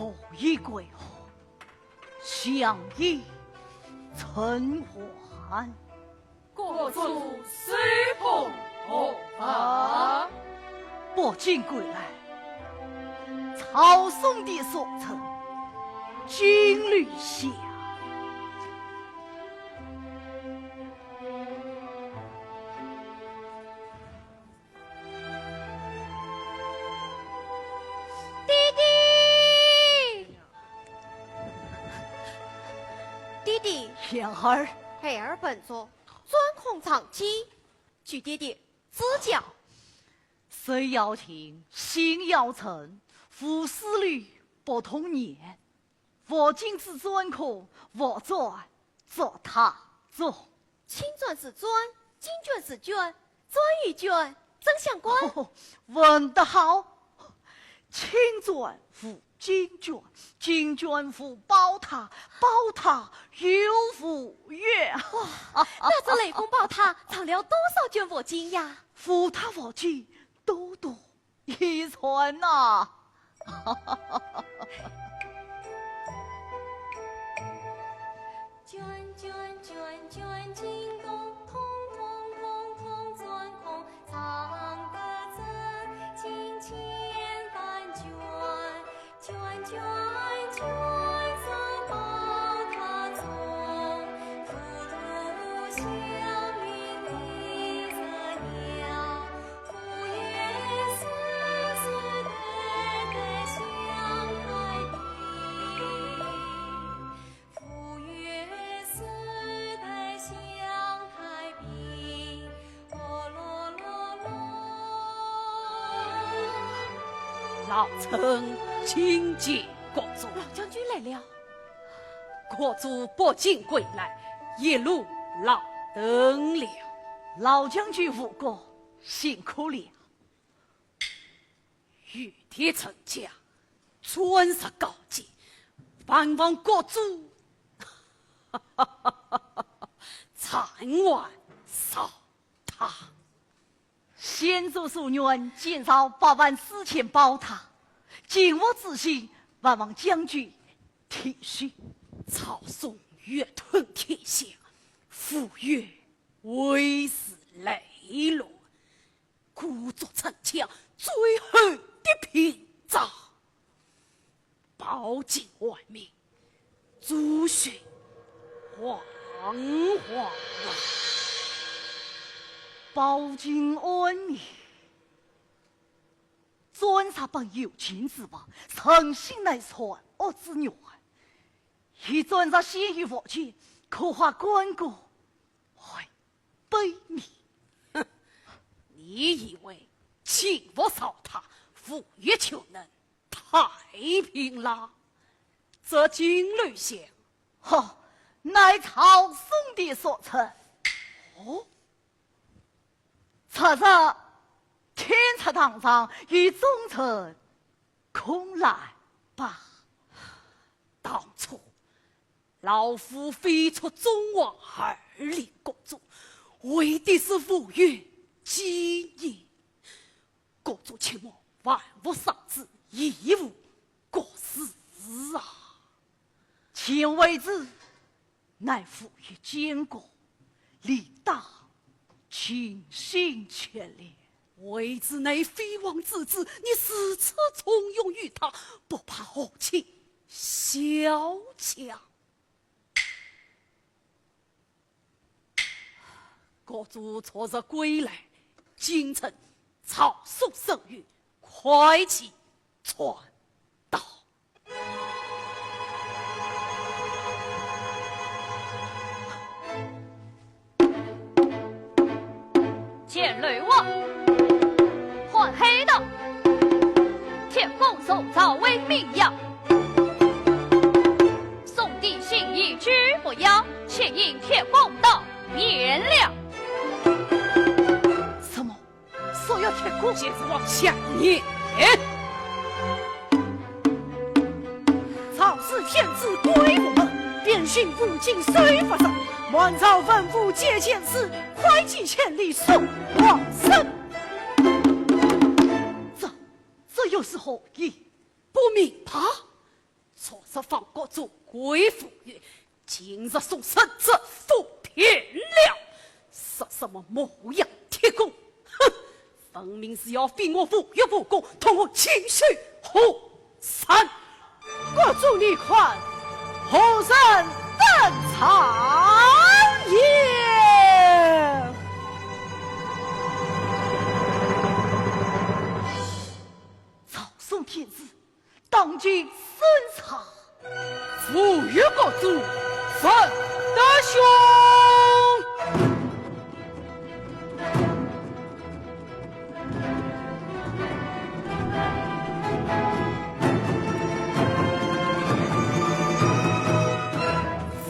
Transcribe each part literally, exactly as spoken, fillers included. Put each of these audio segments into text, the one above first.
何以归？相依成欢。各族谁破何啊？北京归来，曹嵩的所称金陵下。 爹爹，爹爹。贤儿。孩儿本族钻空藏机，求爹爹指教。水要清，心要诚，无丝绿不通年。 无金子钻空，无钻作塔中。青钻是钻，金钻是卷，钻与卷怎相关？哦，问得好！青钻无金卷，金卷无宝塔，宝塔又无月。哇，那这雷公宝塔藏了多少卷五金呀？无塔无金，都多 一串呐。老臣参见国主。老将军来了。国主北京归来，一路劳顿了。老将军无过，辛苦了。 御殿城墙，砖石高洁，万望国主暂缓造塔。先祖所愿，建造八万四千宝塔，今我之心，万望将军体恤。曹嵩越吞天下，吴越围池内乱， 故作城墙，最后的屏障。保境安民，祖训黄黄啊！保境安民，砖石本有情之物，诚心乃善恶之源。以砖石先于无间，可化干戈为 卑鄙。哼，你以为请我扫他，吴越就能太平啦？这金楼像，嚯，乃曹嵩的所成。哦，此事天策堂上与忠臣 空来吧。当初老夫飞出中华而立国主，为的是吴越基业。国主请我万物丧志，一无国事啊。前为之， 乃吴越建国，理当尽心全力。为子乃飞黄之子，你如此重用于他，不怕后亲小强？国主昨日归来，京城曹嵩圣谕，快去传道。 乾隆皇，汉黑道，铁公宋朝为名扬。宋帝信义居不扬，且因铁公道免了。什么？ 说要铁公？就是王相爷。赵氏天子归无门，边境无尽守不住，满朝文武皆见之，快几千里送王孙。这，这又是何意？不明白。昨日放国主归府，今日送圣旨赴汴梁，说什么牧阳铁骨，哼，分明是要废我无药无功，同我亲手火山。国主你看，何人登场也？赵宋天子， 当今圣上。无有国主，文德兄。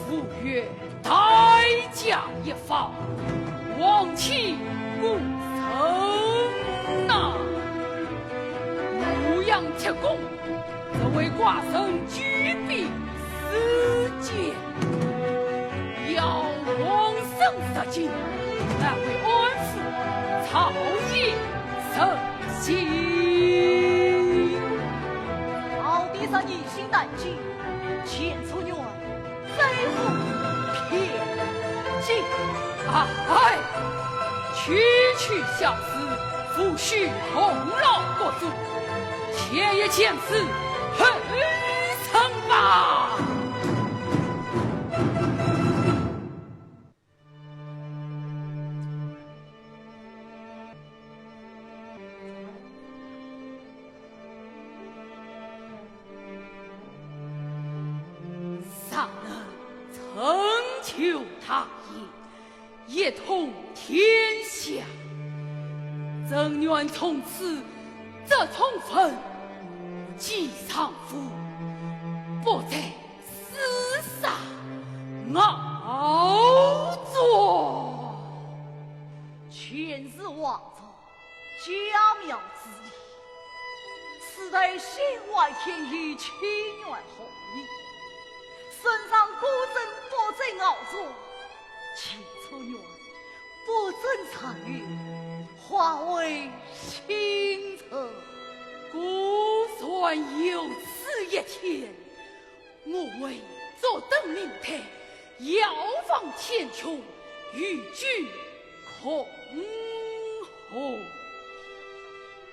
无有代价一方，王亲故城呐。牧阳铁骨， 这位寡人久病思前，要王孙入京，难为安抚朝野人心。好的，是一心难尽，前出院，再赴汴京。啊，哎，区区小事， 无需同老国主，前一件事后成吧。上能成就大业， 一统天下。朕愿从此折冲坟，祭丈夫，不再厮杀熬zor。前世皇族 家庙之礼，世代兴旺天下，清源和民。圣上果真不再熬zor，前出院，不准长游，化为星辰。果然有此一天， 我会坐登灵台，遥望天穹，与君共和。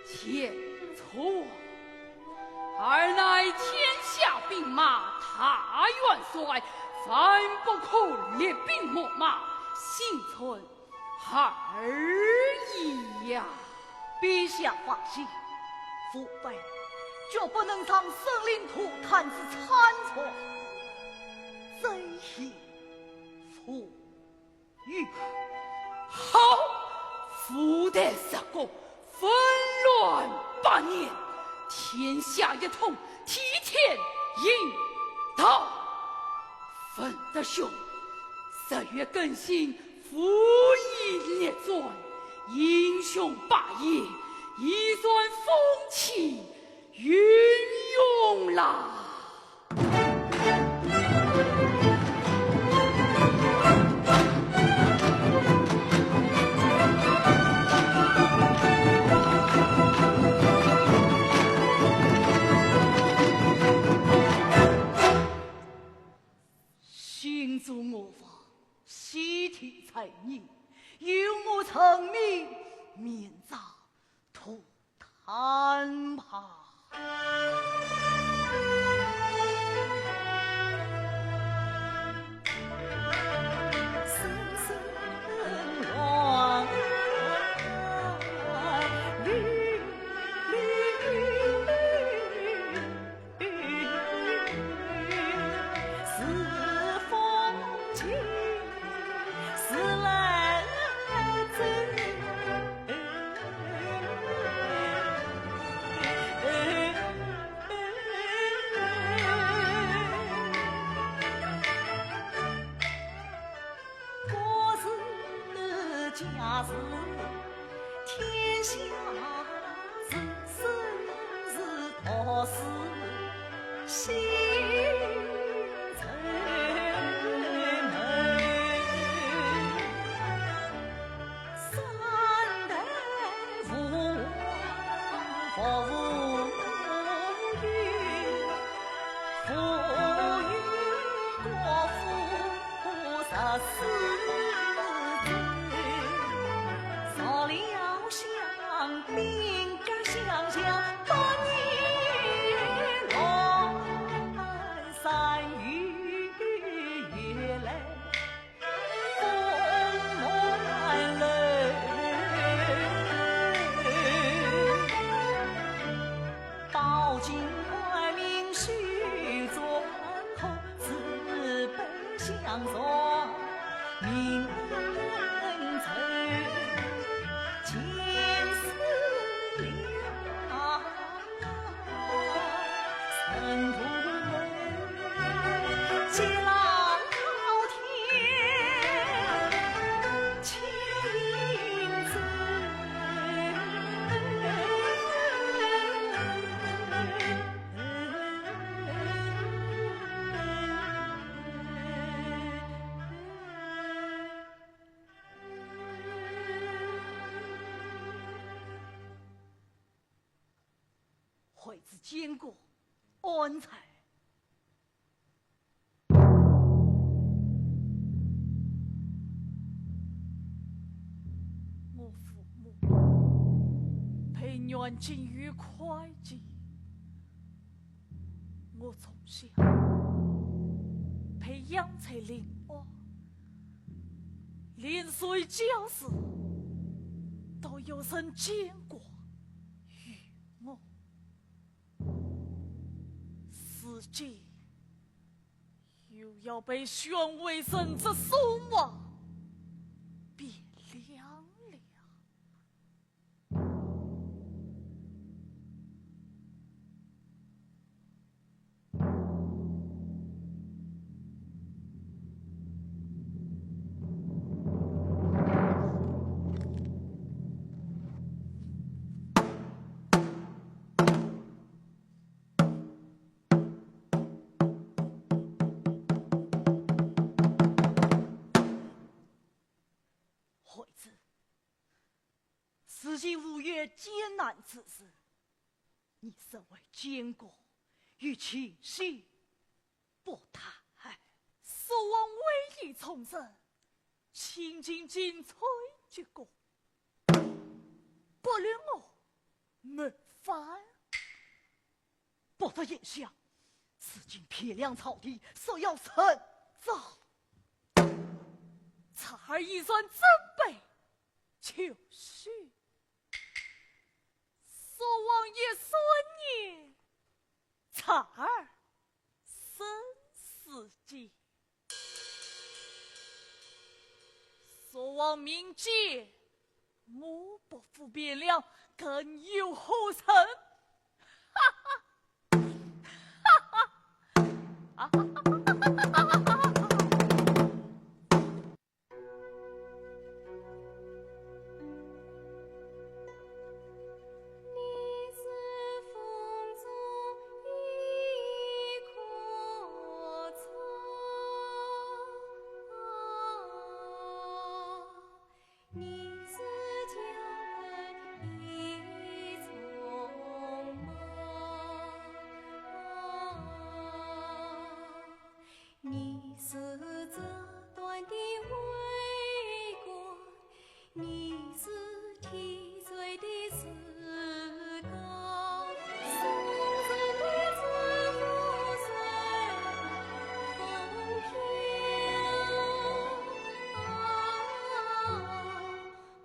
前出王，尔乃天下兵马大元帅，万不可厉兵秣马，心存 二爷呀。陛下放心，吾辈决不能让生灵涂炭之惨状，再现覆辙。好，五代十国纷乱百年，天下一统，替天行道。文德兄，日月更新， 武艺逆转，英雄霸业，一展风起云涌啦！新主我方 悉听在耳，有我成命，免遭涂炭吧。孩子见过安才。我父母被软禁于会稽，我从小被养在临安，连随教书都有人监管于我。 如今又要被选为人质送往汴梁了。 孩子，如今吴越艰难之时，你身为监国，有其心不大。父王委以重任， 请进京催急功，不论我谋反。不得言笑，如今汴梁草地所要人赃，察儿已然准备就绪。父王一声言，察儿 生死劫。父王命间，我不赴汴梁，更有何用？哈哈，哈哈，啊哈哈哈哈哈哈！ 你是这段的为官，你是替罪的时光，送人的之后随风飘。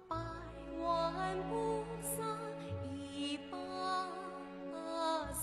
百万菩萨一把伞。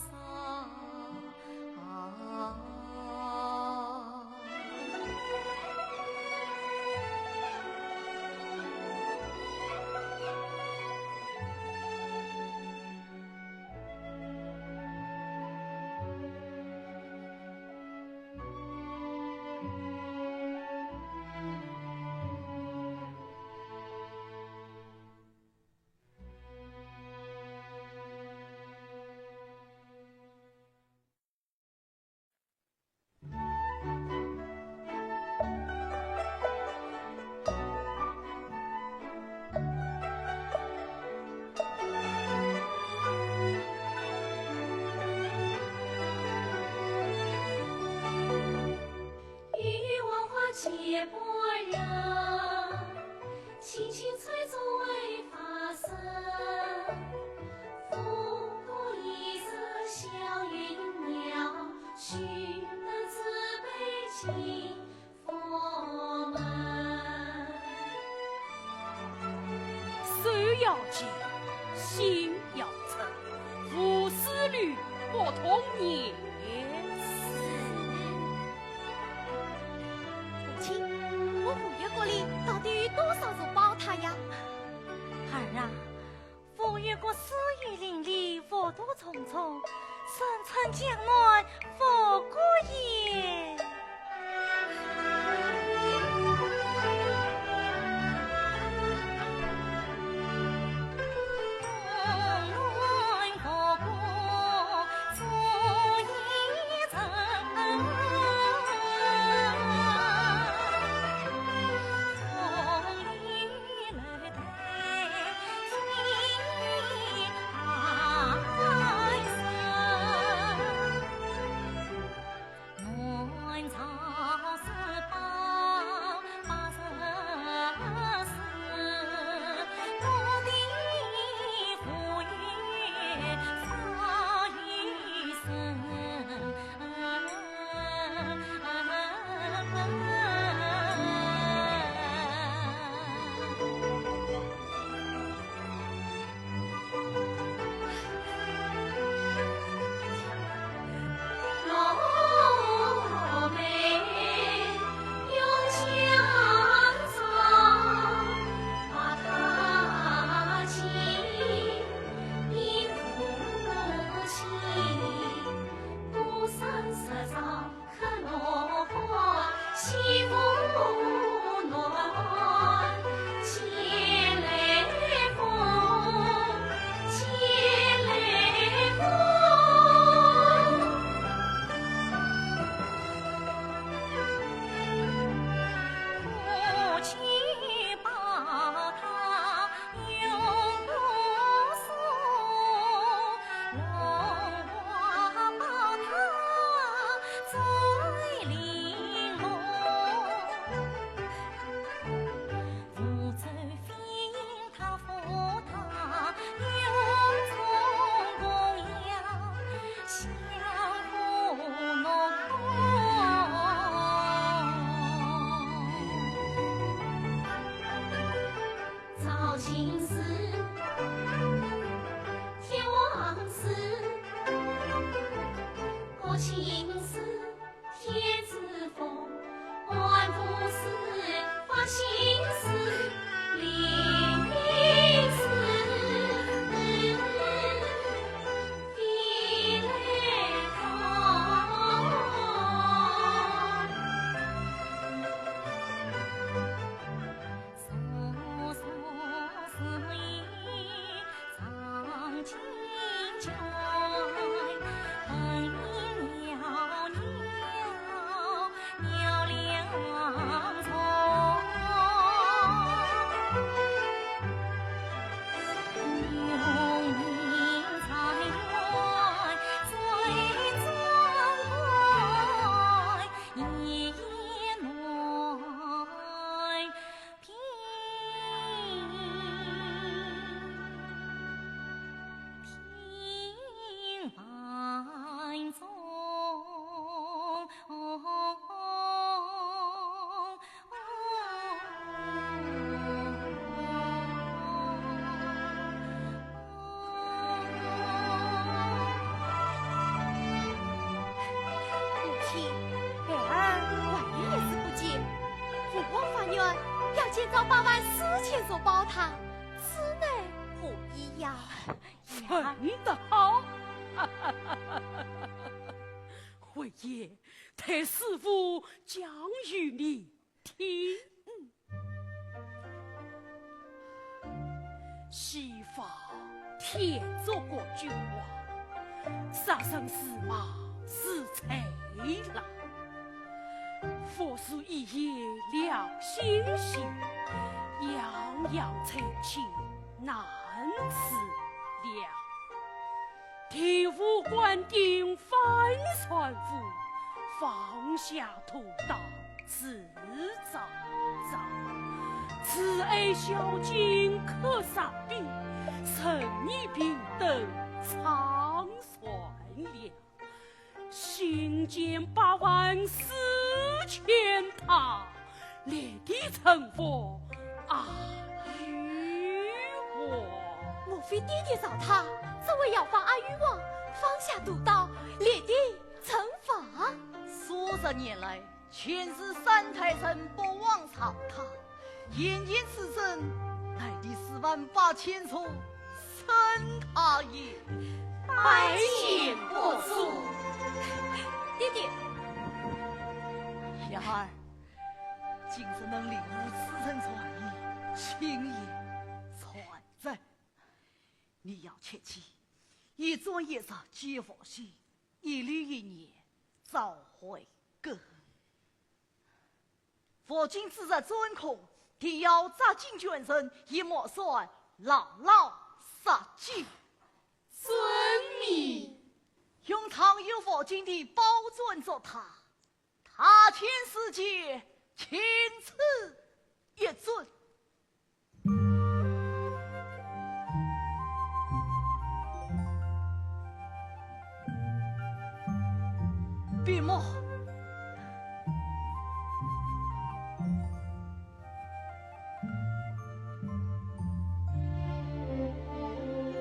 手要紧，心要诚，勿思虑，不动念。 母亲，我吴越国里到底有多少座宝塔呀？儿啊，吴越国四野林立，五毒重重，人称江南吴国也。母亲，孩儿还有一事不解，父王发愿要建造八万四千座宝塔，此乃何意呀？问得好！慧眼，待师父讲与你听。 西方天竺国君王，杀生如麻如豺狼。佛说一夜两心醒，样样罪愆难自量。 天无官定万船夫，放下屠刀自沧桑。慈爱孝敬可伤悲，仁义平等唱善良。兴建八万四千塔， 立地成佛阿育王。莫非爹爹造塔，只为要帮阿育王放下屠刀，立地成佛？数十年来，全是三代人不忘造塔，眼见此生，乃第四万八千座 深塔也，百年不足。爹爹，贤儿，今日能领悟此生传艺，情也传真。你要切记，一砖一石皆佛心，一粒一念早悔根。 佛经之日钻空，定要扎紧捐赠，一木算牢牢杀紧。遵命。用藏有佛经的宝钻做塔，塔前世界，仅此一尊。 闭目。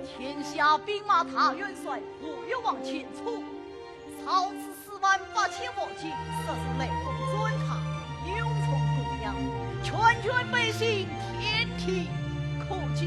天下兵马大元帅吴越王建初，操持 四万八千佛经，设置雷公钻塔，用重供养，全全百姓天天可见。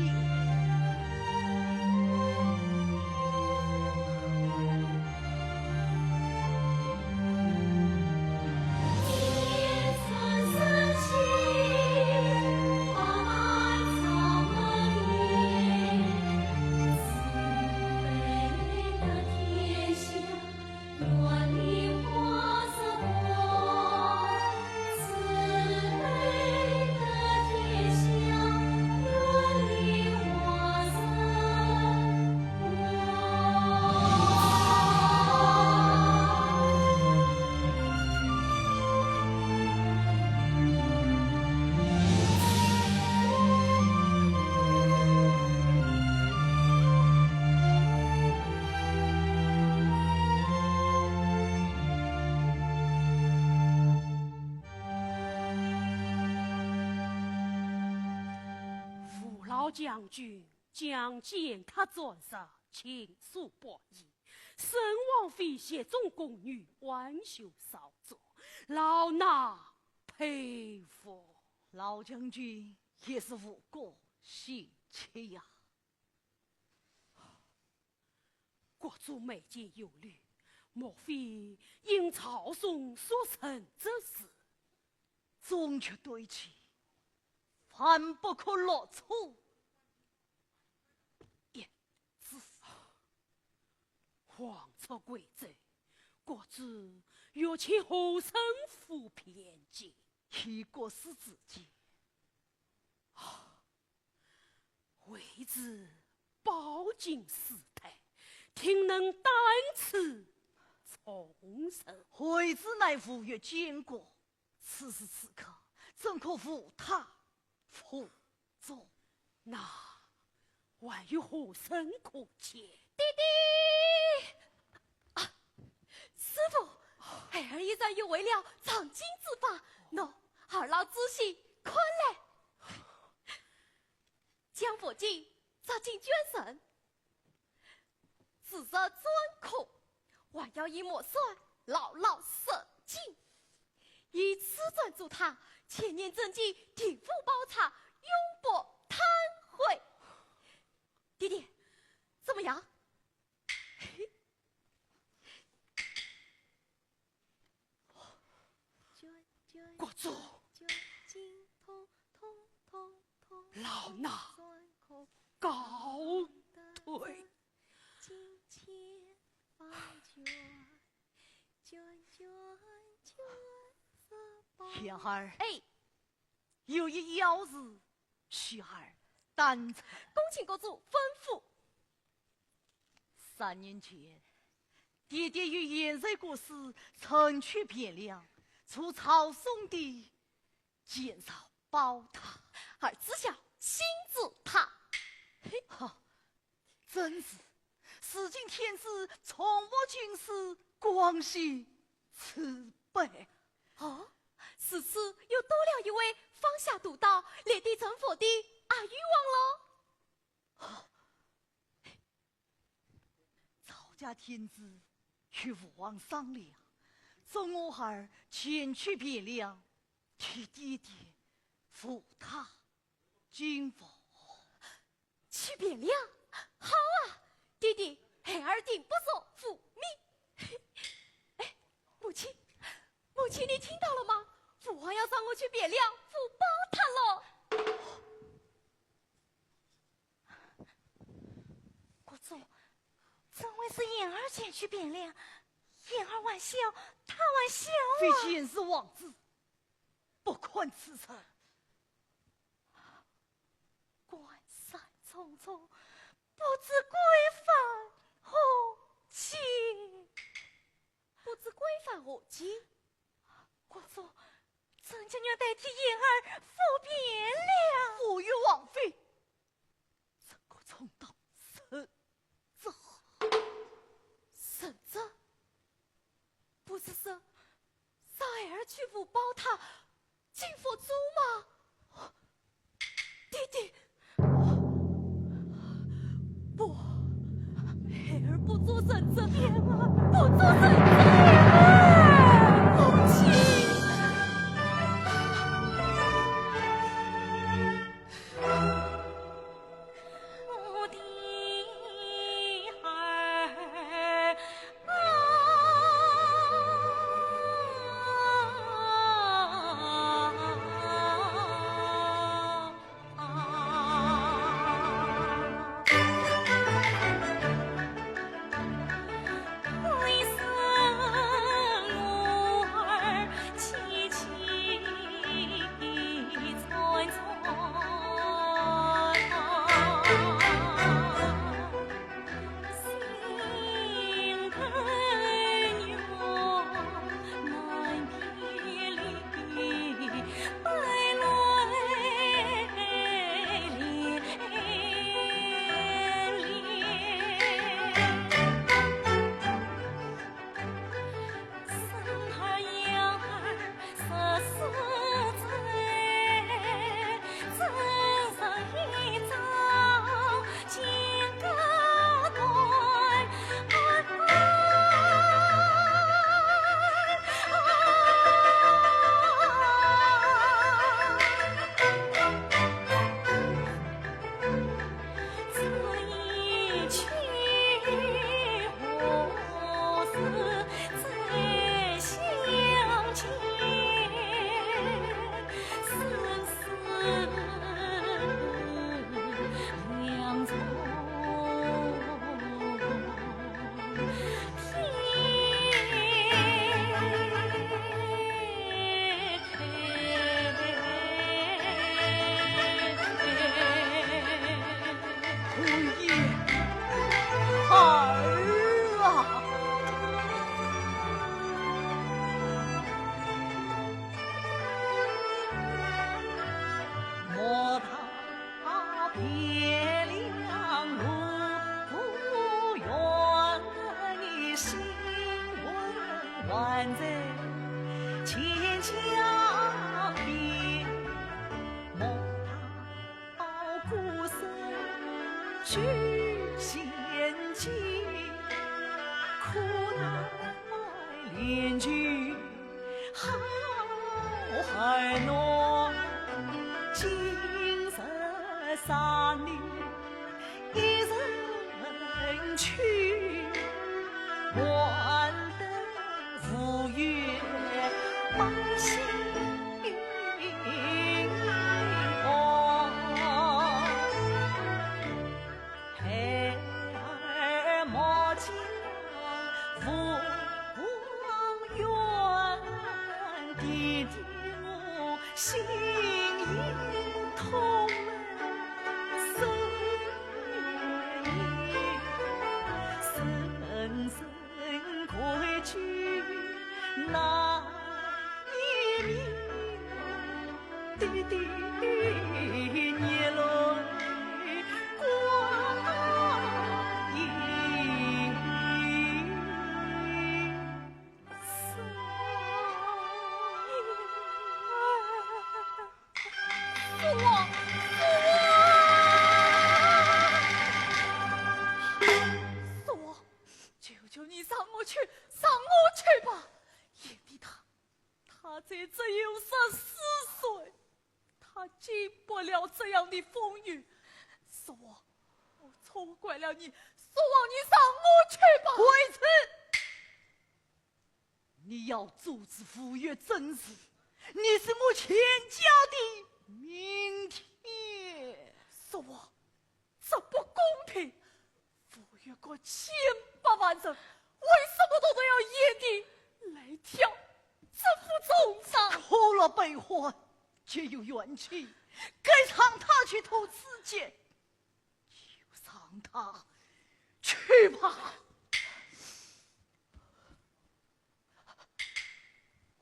父老将军将建塔钻石，尽数百年，圣王妃雪中宫女，万寿少作，老衲佩服。老将军也是无过心切呀。 国主眉间有虑，莫非因朝纲所成之事？终局对棋，万不可落错一子。王族贵族，各自欲去何人府边境？以各自之见。啊，未知饱经世态，定能担此重任。未知乃吴越监国，此时此刻，怎可无他 府中。那还有何人可见？爹爹！啊，师父，孩儿已然学会了藏经之法，喏，二老仔细看来。将佛经扎进卷绳， 自入钻空，还要以墨水牢牢塞紧。以此专诸他，千年真经定无包差，永不贪毁。爹爹，怎么样？国主，老衲告退。贤儿，哎，有一要事， 需儿担传。恭请国主吩咐。三年前，爹爹与贤侄各自曾去汴梁，助曹嵩的前朝宝塔。儿知晓，心知他。嘿，哈，正是。如今天子重复军师，广兴此辈。哦，如此又多了一位放下屠刀，立地成佛的阿育王喽。 赵家天子与父王商量，准我儿前去汴梁，替爹爹扶塔敬佛。去汴梁？好啊，爹爹，孩儿定不辱父命。哎，母亲，母亲，你听到了吗？父王要让我去汴梁扶宝塔喽。 国主，怎会是贤儿前去汴梁？贤儿还小，他还小啊。非贤是王子，不看此人。关山重重，不知归返何期。不知归返何期？国主，臣妾愿代替贤儿赴汴梁。父与王妃， 怎可重蹈覆辙？覆辙？不是说让孩儿去扶宝塔敬佛祖吗？爹爹，不，孩儿不做覆辙，不做覆辙。母亲。叔父，叔父，叔父，求求你让我去，让我去吧。贤弟他，他才只有十四岁，他经不了这样的风雨。叔父，我错怪了你，叔父，你让我去吧。惠子，你要阻止吴越政事，你是我钱家的明天。叔父，这不公平！吴越国千百万人，为什么都得要贤弟来挑这副重担？苦乐悲欢，皆有缘起，该让他去投此劫，就让他去吧。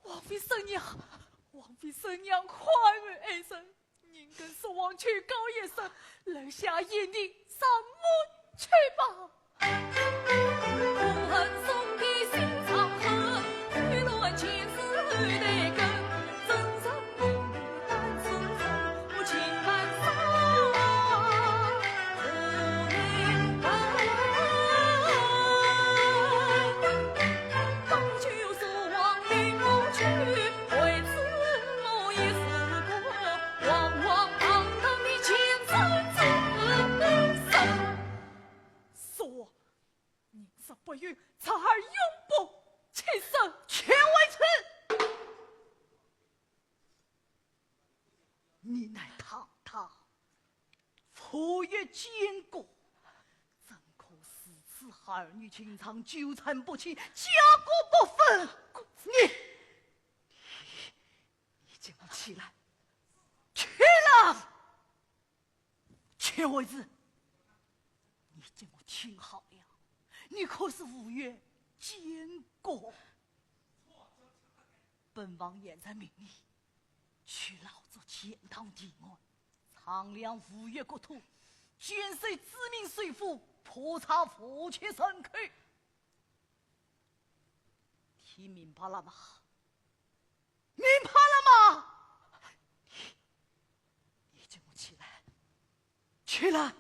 王妃、沈娘，王妃、沈娘，快回哀声，您跟叔王去告一声，留下贤弟让我去吧。叔王，宁死不允，侄儿永不屈身。钱惠子，你乃堂堂吴越监国，怎可如此儿女情长，纠缠不清，家国不分？你，你，你给我起来，起来！ 钱惠子，你给我听好了，你可是吴越监国。本王现在命你去老捉钱塘地案，丈量吴越国土，监守子民水府，普查吴越人口。听明白了吗？ 明白了吗？你，你给我起来，起来，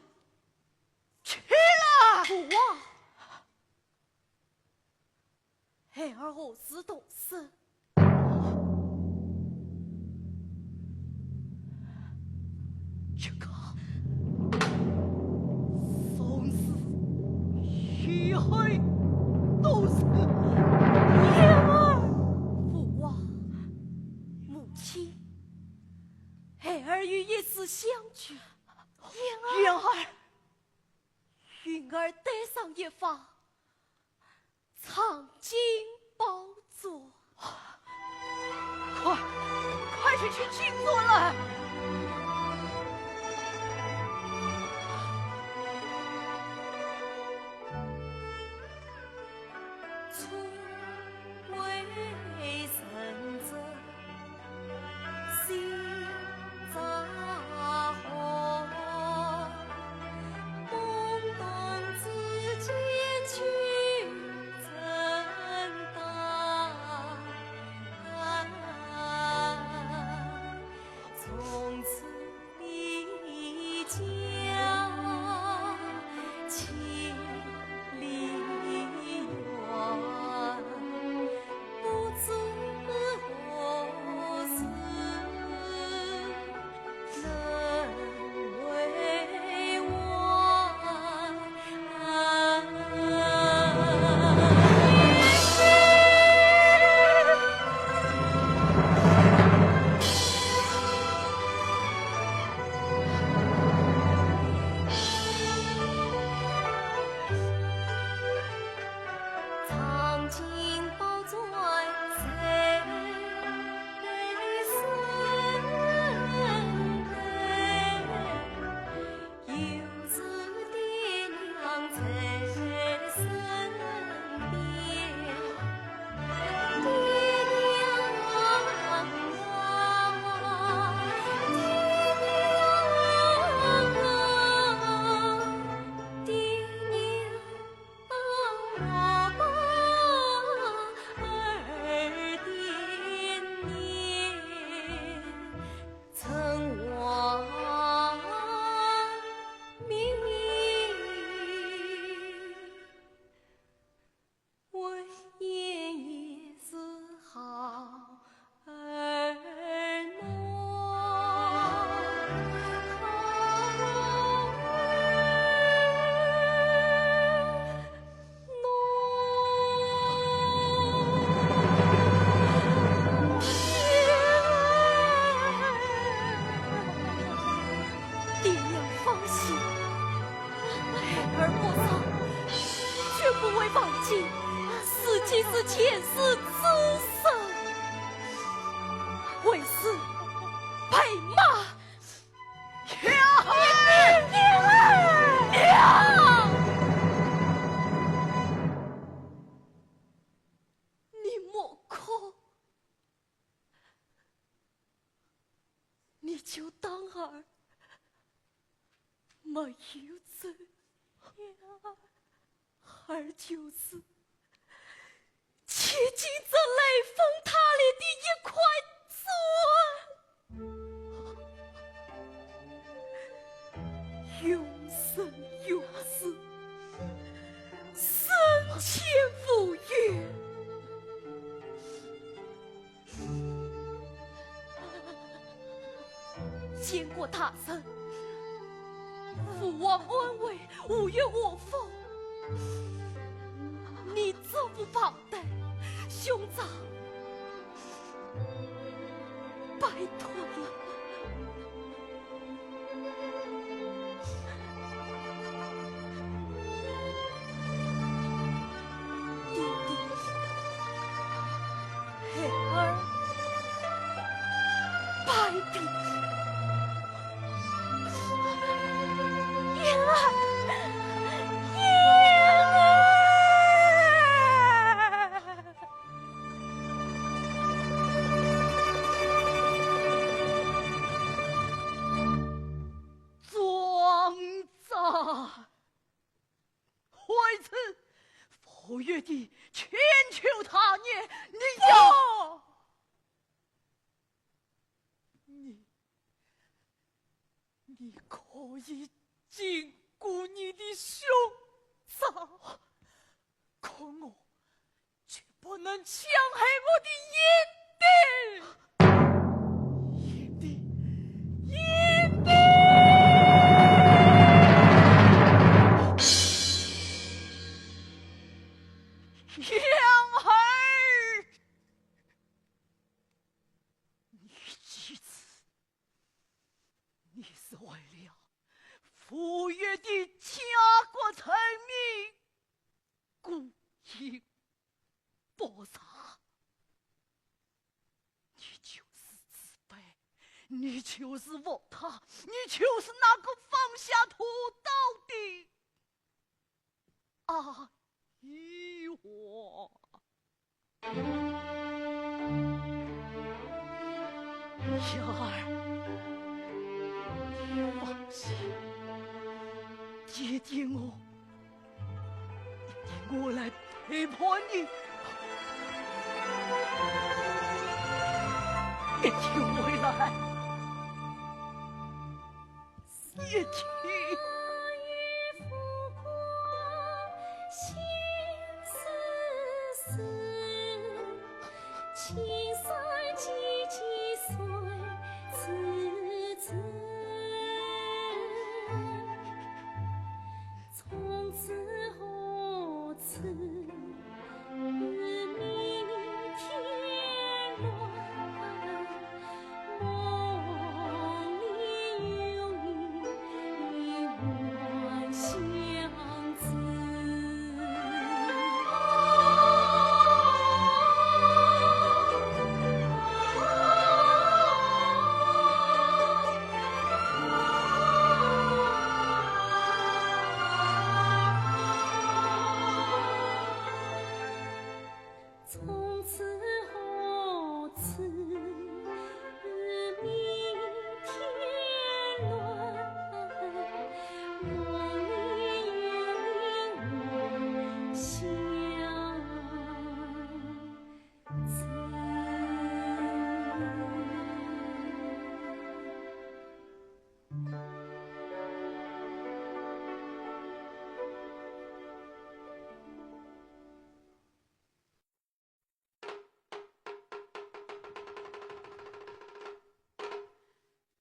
起来！父王，孩儿何时动身？ 这个，从此以后都是。燕儿！父王，母亲，孩儿有一事相求。燕儿！燕儿！云儿带上一方 藏经宝座。快，快去取金座来！为奉旨，是既是前世之身，为是白马。娘！娘！你莫哭。 你就当儿没有走呀，儿就是贴近这雷峰塔里的一块砖，永生永世，深陷无语。 见过大人，父王安危，无有误否。你这副榜单，兄长，拜托了。 爹爹，孩儿拜别。雁儿，雁儿。 庄子，为此，傅园的千秋大业，你要……不！你，你可以经过你的兄长，可我 绝不能强害我的雁儿。雁儿，雁儿。雁儿，你这次，你是为了傅园的家国成民， 故意不杀。你就是自卑，你就是无他，你就是那个放下屠刀的阿育王。 小儿，你放心，爹爹我，爹爹我来陪伴你。爹爹回来。 一起。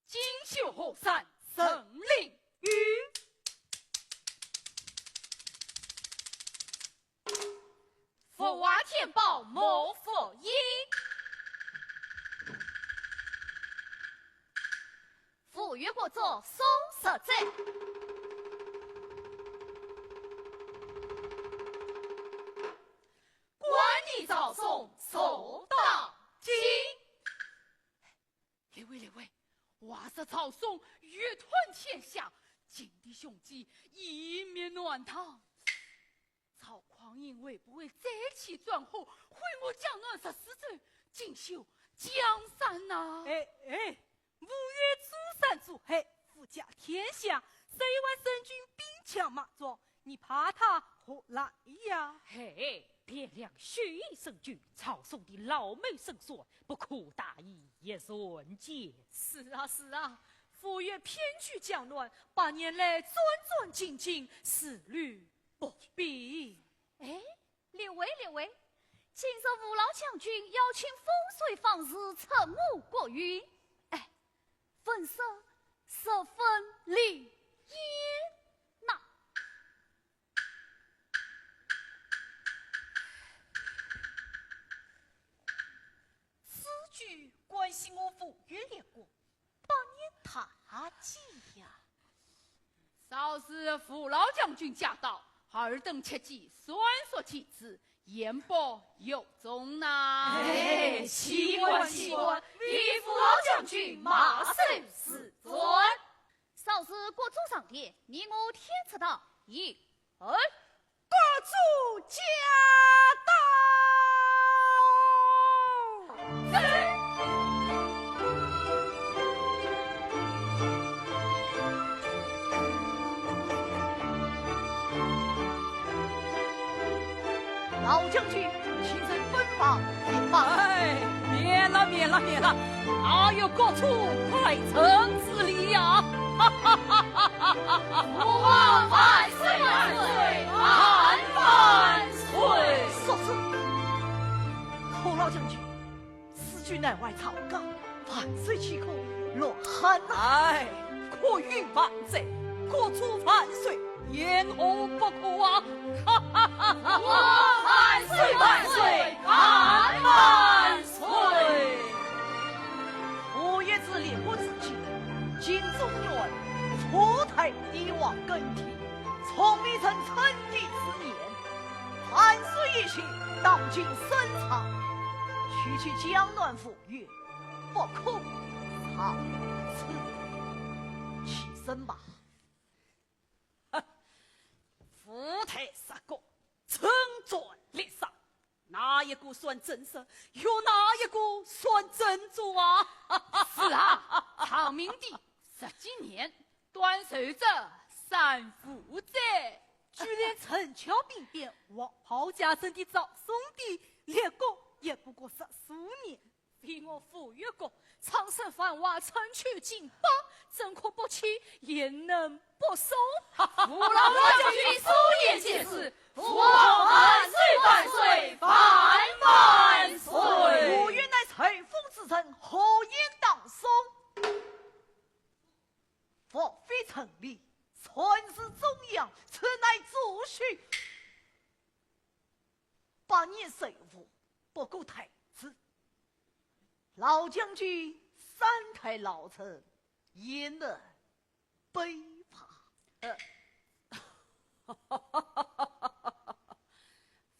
锦绣河山人民雨，福华天宝莫福音。傅园国作宋十载。宋，宋大金。列位，列位，话说曹嵩欲吞天下，金的雄鸡一灭南唐。曹匡胤会不会再起专诸，毁我江南十四州，尽收江山呐？哎，哎，吴越主山主海，富甲天下，十一万守军兵强马壮，你怕他何来呀？嘿，汴梁血雨守军，曹嵩的老谋深算，不可大意一瞬间。是啊，是啊，吴越偏居江南，百年来战战兢兢，思虑不必。哎，列位，列位，今日吴老将军邀请风水方士乘我国运，哎，问世十分灵验呐。此举关系我吴越列国百年大计呀。 少时吴老将军驾到，尔等切记，算术其子，言不由衷呐。哎，岂敢，岂敢，你吴老将军马首是瞻。少时国主上殿，你我天子到，一二。 各主驾到。老将军，请升本房。哎，免了，免了，免了，哪有各处拜臣之礼呀？哈哈哈哈哈哈！ 吾皇万岁万岁万万岁！说是孔老将军，此举乃外曹刚，万岁岂可乱喊呐？哎，可云万岁，可主万岁，言何不可啊？哈哈哈哈！吾皇万岁万岁万万岁！我也是列国之君，今中原，错太 帝王更替，从未曾称帝之年。万岁一心，当今圣朝，区区江南吴越，不可长此。起身吧。吴台杀国，征战历史， 哪一个算正史，又哪一个算正主啊？是啊，长命的十几年，短寿者三五载。就连陈桥兵变、黄袍加身的赵宋帝，列国也不过十数年。唯我吴越国，昌盛繁华，春秋经邦，怎可不起，焉能 不送。吴老将军所言极是，吾皇万岁万岁万万岁！吴越乃乘风之臣，何言当送？莫非陈琳，传旨中央，此乃祖训。百年受禄，不过太子。老将军三代老臣，焉能 卑怕。呃，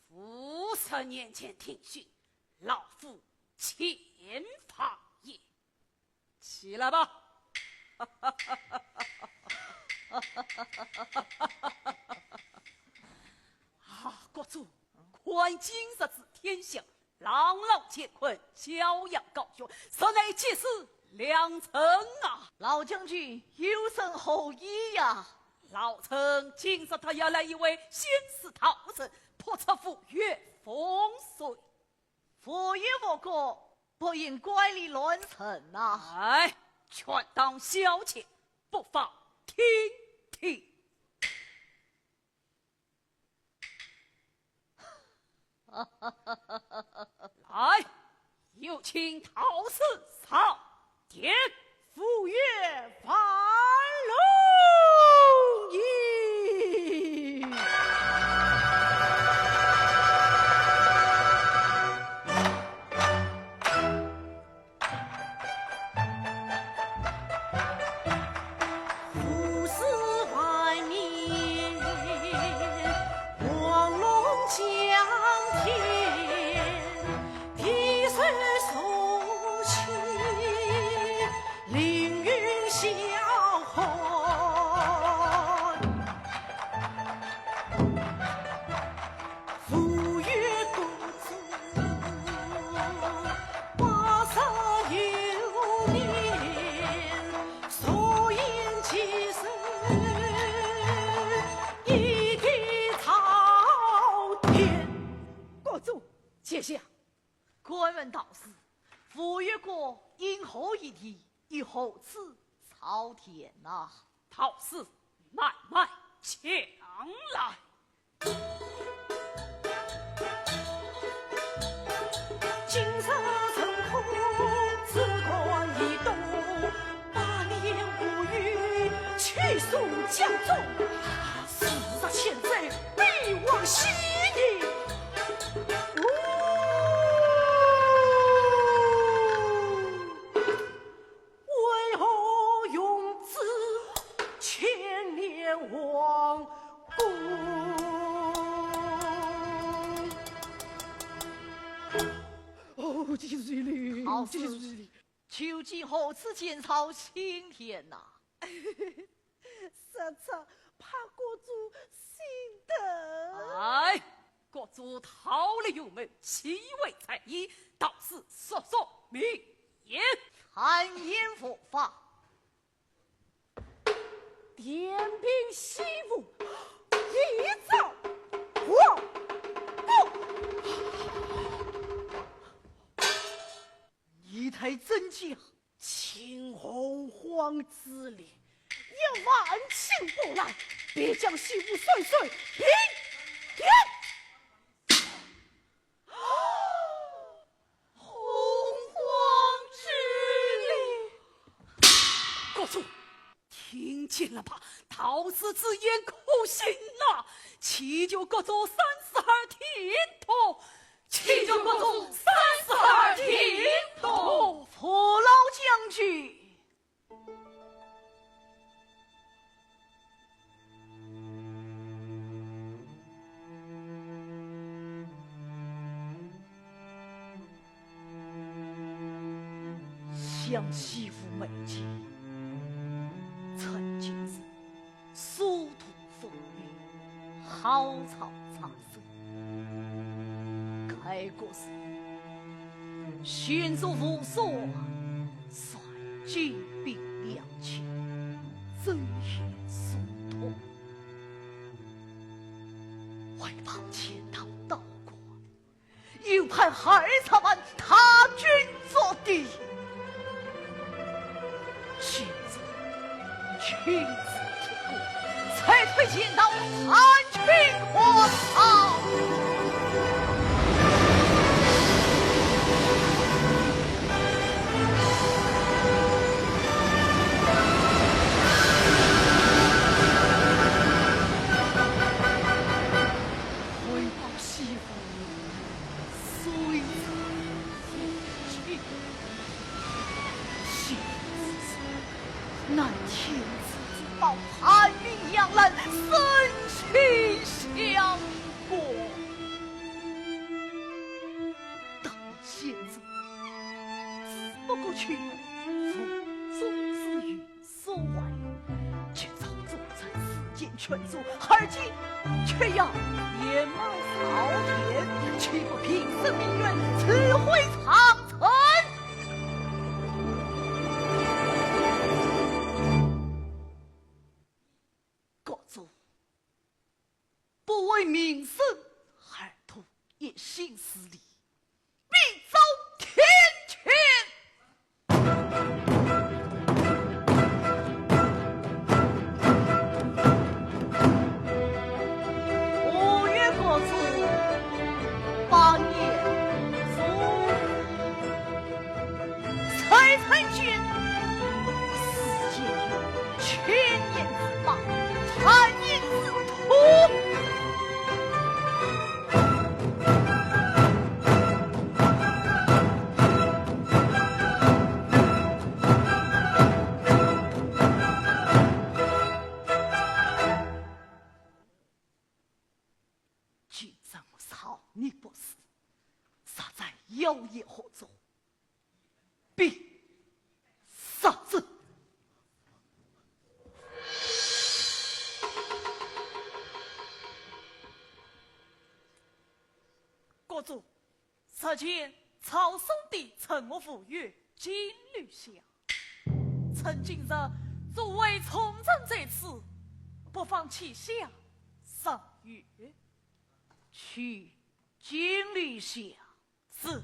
五十年前听训，老夫欠发言。起来吧。啊，国主，看今日之天象， 朗朗乾坤，骄阳高悬，实乃吉时良辰啊！老将军有甚厚意呀？老臣今日特邀来一位仙师道人，破除吴越风水。吴越复国，不应怪力乱神呐。哎，全当小妾，不妨听听。 来，有请道士上殿。吴越万龙吟。 五十万年，黄龙江天，想，敢问道士，吴越国因何一地，以何此朝天呐？道士，慢慢讲来。 今日成空，子貢一动，百年无雨，气数江中，四十千载，必亡西矣。呜！ 为何永志千年王宫？哦，几岁了？好事。几岁了？究竟何此前朝青天呐？ 实在怕国主心疼。哎，国主桃李有谋，岂为在意？道士速速明言。谗言无妨。点兵西吴，以昭皇宫。你待真讲？ 请洪荒之力，一万顷薄烂，便将西吴水水平定。洪荒之力。国主，听见了吧？道士之言可信呐！祈求国主三十二厅堂， 请求国主三十二厅堂。父老将军，想西吴美景，曾经是 殊途风雨，豪草苍生。该国是险阻无数，率精兵两千，争先速通。为报钱塘道观， 又派二十万大军做敌。今日亲自铁骨，才退前到，参军破曹。回报西吴， 虽然已去，心中自责，难填此之报，叛兵杨澜，身心相关。当年先祖，只不过求父宗之语 所为，今朝纵然四箭全中，而今却要掩埋朝天，岂不平生民怨，自毁长城？国主，不为民生而图一己私利， 必遭天今朝我饶你不死，若再妖言惑众， 必杀之。国主，日前曹嵩的陈国府有金律下，趁今日诸位重臣在此，不妨启下上谕。启金律下？是。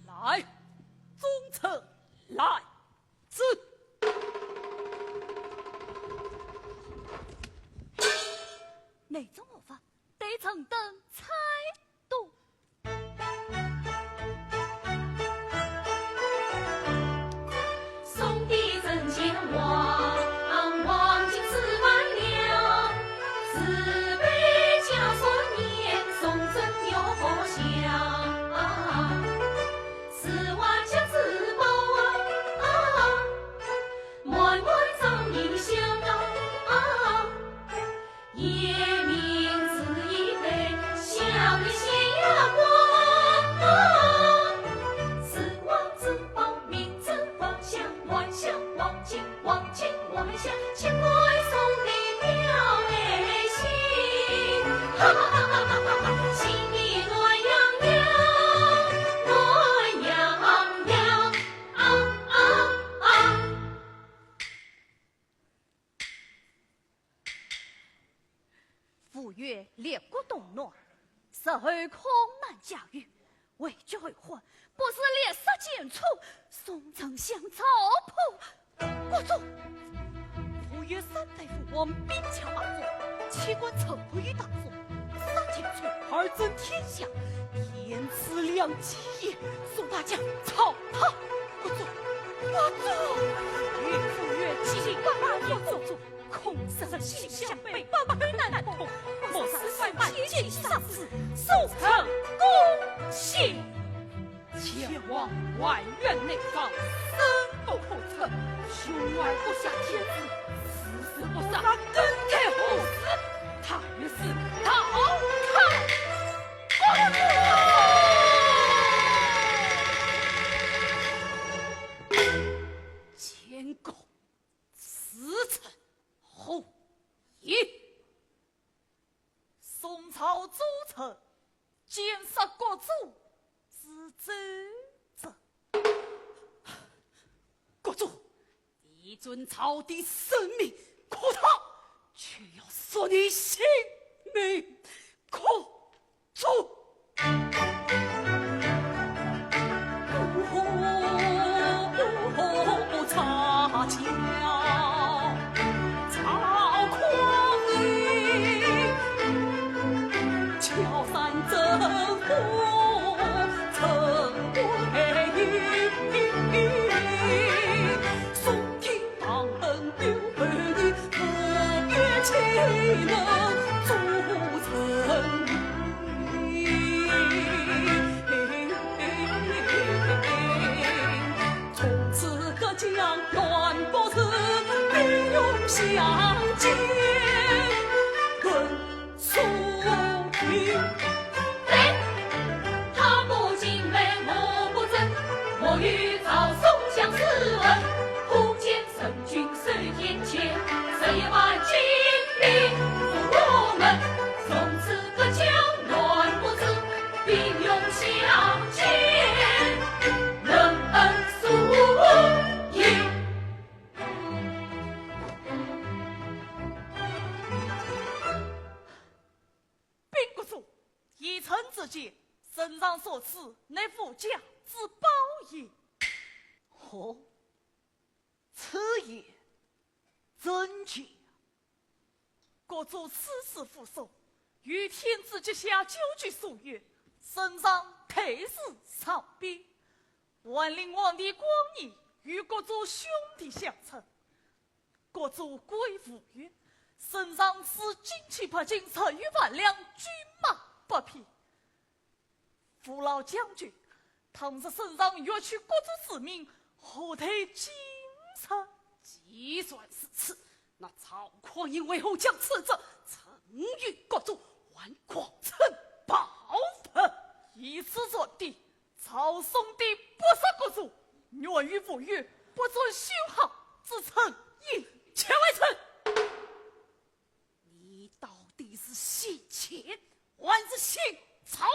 来，忠臣来。是。内中何法，待臣等猜度。 送的人间王，黄金四万两，自备加算年，送人又何想？四万甲之宝啊，满满装衣箱啊， 夜明珠一对，熹微鲜霞光。四万珠宝，明珠宝箱，满箱黄金，黄金万箱，千万送你表妹心。哈哈哈哈哈哈，心里暖洋洋，暖洋洋，啊啊啊！ 吴越列国动乱，日后抗难加剧，为救后患，不如列杀奸佞，送丞相赵普。国主，吴越三代父王兵强马壮，岂敢臣服于大宋？杀奸佞，而争天下，天赐良机也，送大将赵普。国主，国主，吴越既然国主， 恐日后西向北，北难通，莫使三军相持，速成功行。前往外原内防，深不可测，胸怀国家天子，誓死不杀，更待何时？他日是逃开。监国 此臣何意？宋朝诸臣，奸杀国主之罪者。国主，你尊朝廷圣明，可他，却要索你性命。可 禀国主，依臣之见，圣上所赐乃无价之宝也。哦，此言怎讲？国主此次赴宋，与天子结下九曲书约，圣上退侍朝边。万历皇帝光义与国主兄弟相称， 国主归吴越，圣上赐金器百斤，十余万两，军马百匹。父老将军，倘若圣上欲取国主之命，何待奸臣？既然如此，那赵匡胤为何将此旨呈与国主，还谎称宝物？以此传旨， 赵宋帝不杀国主，愿与吴越不准修好之称也。且慢！你到底是信奸还是信赵？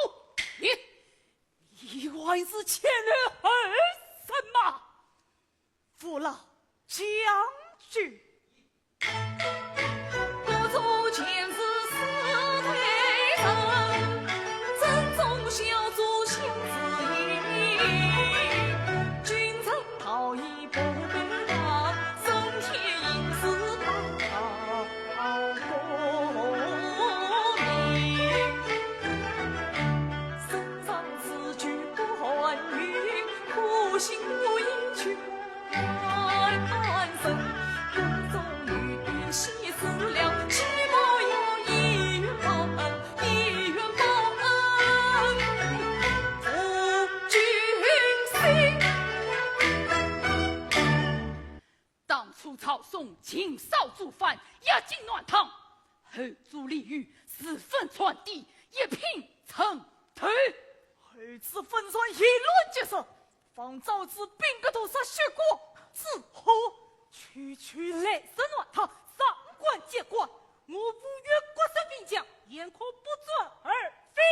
你，你还是前来后生吗？老将军。 当初曹嵩亲手做饭，压进暖汤，后主李煜自焚船底，一品称头。后主焚船，一卵即熟，方招致兵革毒杀，血光之祸。区区烂熟暖汤，上官见官，我吴越国色兵将，焉可不战而退？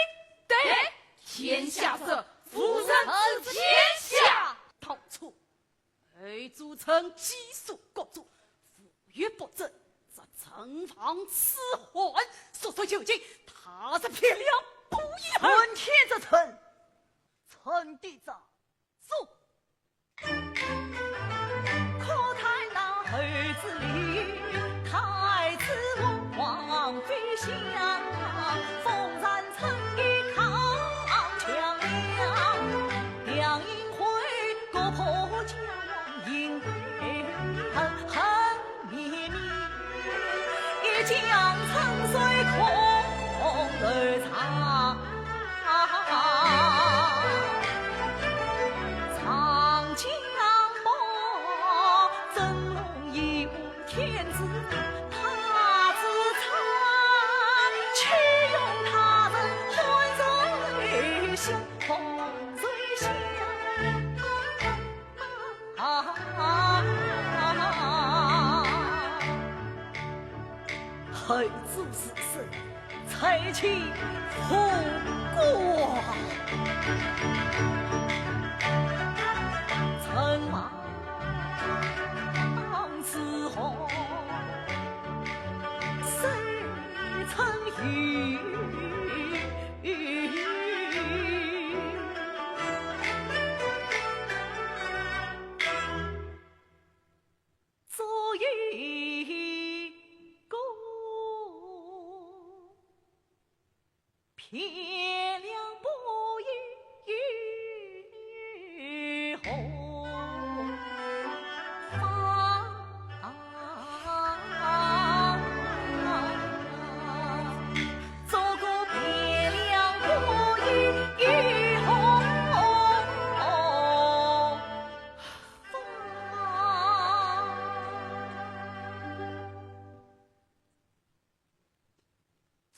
对，天下者，无人知天下。当初 后主趁袁绍国主，吴越不振，则陈王赐汉，速速就擒，踏入汴梁，不义而。顺天则顺，顺帝则顺。可叹那后主李煜，太子王位相，风尘尘埃康强梁。 梁阴灰，国破家亡，阴灰恨恨绵绵，一将春水空留长，长江波。真龙一 天子大，他自称，岂容他人换谁相，换谁相。啊，后主自身，才气复国。陈王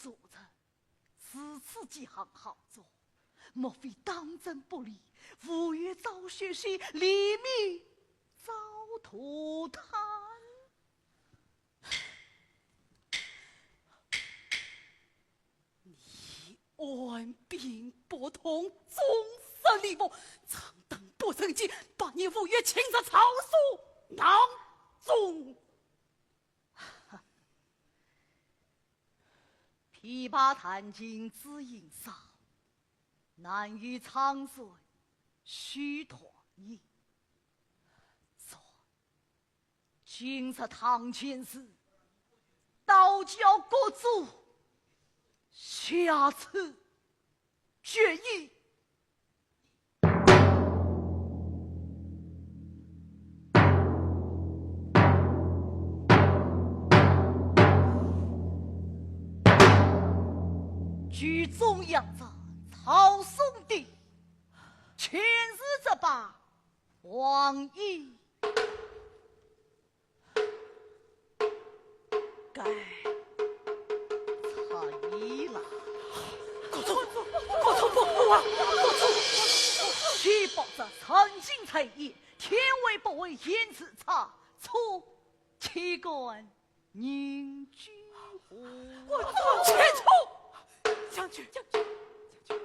主子如此几行豪作，莫非当真不利？吴越遭血洗，黎民遭涂炭。你按兵不动，纵容李牧，张灯不成器，把你吴越侵入曹宋囊中。 琵琶弹尽知音伤，难与苍山续团圆。转今日堂前事，倒教国主下此决意。 举中央斩曹宋的，前世之霸，王爷。 该差矣了。国主，国主不好啊！国主，岂不知人尽在言，天为不为言之差错，岂敢凝聚火？国主，且住！将军，将军，将军。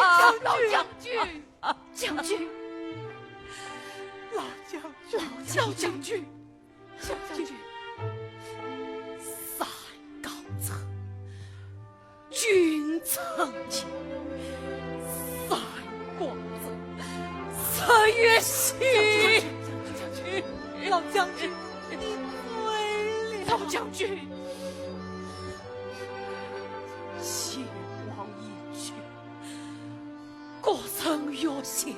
老将军，将军，老将军，老将军，将军，山高则 君臣近，山高则日月西。老将军，你醉了。老将军，先王已去，国臣月下。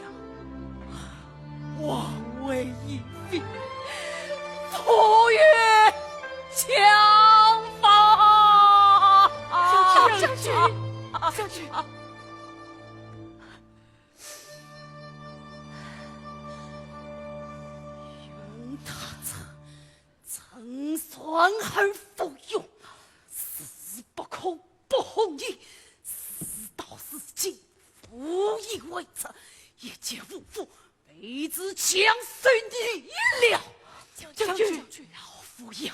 王位已废，徒有枪法。将军，将军，将军。用他这 乘船而赴用，是不可不honor。事到如今，无以为报，一介武夫，被置枪手里了。将军，将军，老夫要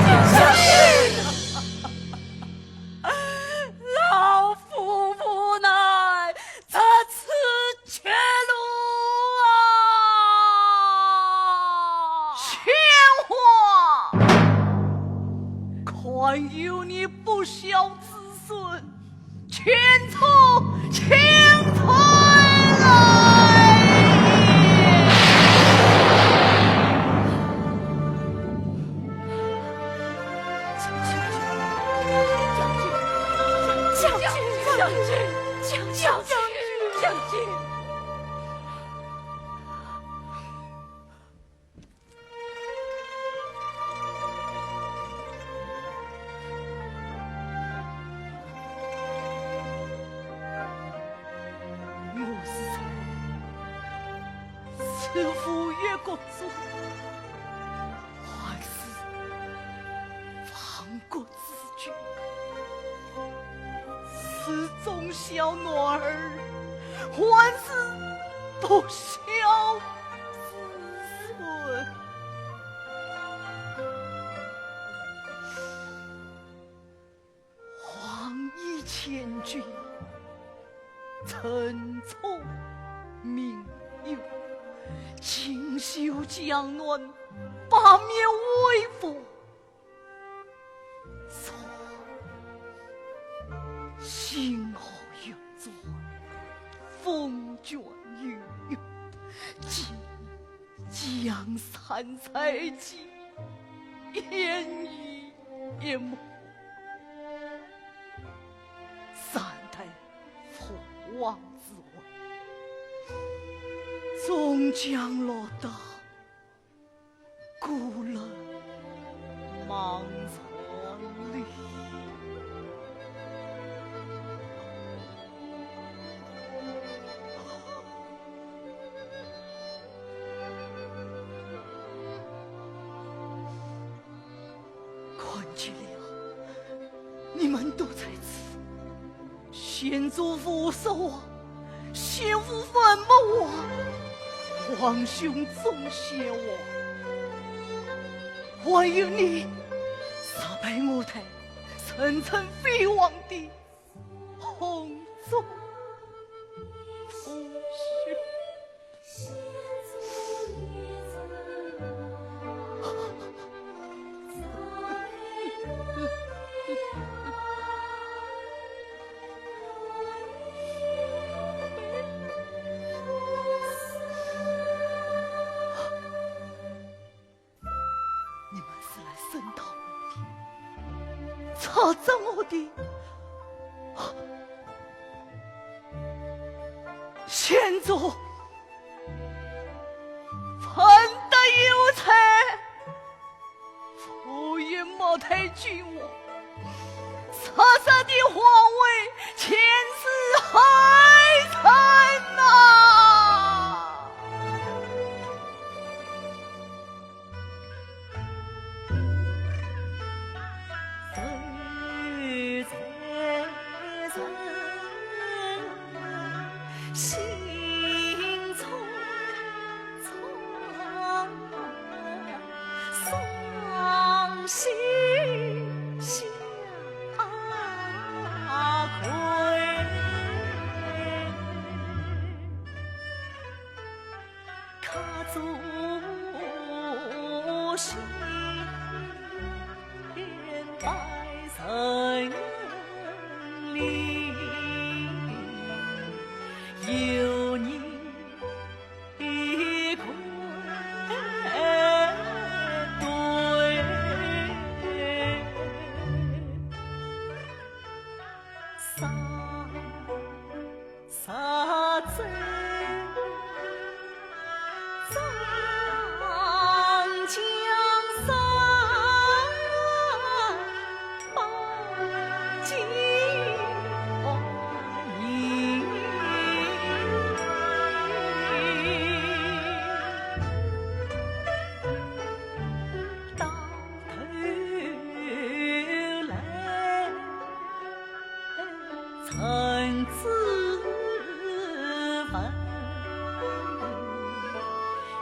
老夫无奈，这次绝路啊！鲜花，看由你不孝子孙，前出请罪来！将军，将军，将军，将军，将军！ 我是谁？是吴越国主，还是亡国之君？是忠孝男儿，还是不孝子孙？ 黄衣千军，陈冲命运，锦绣江南，八面威风，从星河运转，风卷云涌，几 江山在即，烟雨一梦。三代父王之位，终将落到孤楼茫然里。 看见了，你们都在此。先祖父是王，先父父母王，皇兄宗先王，还有你，杀败我台，声称飞黄的 洪宗父兄。你们是来声讨我的，插着我的。先祖，盼得有才，不愿末代君王，杀杀的皇位，千世海产呐！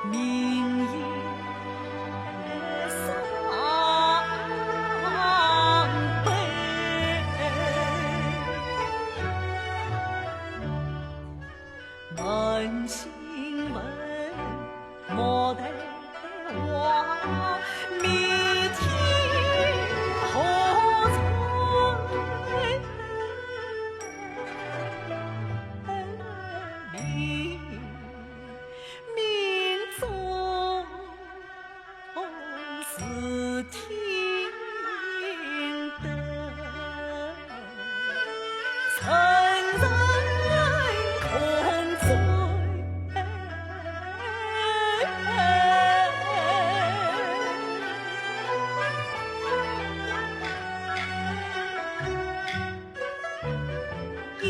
明月双杯，问君问，莫待我，明天何在？明 明朝是天灯，沉沉空追。 一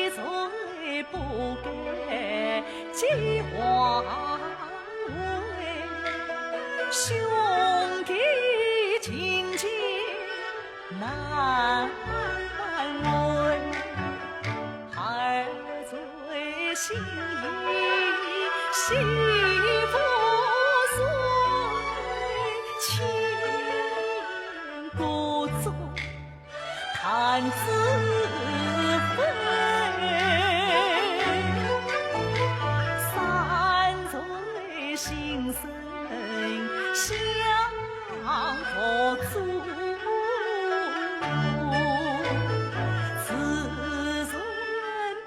醉不改寄黄回，兄弟情结难为。二醉心意西风随，千古中 弹指飞。三醉心声相和衷，自尊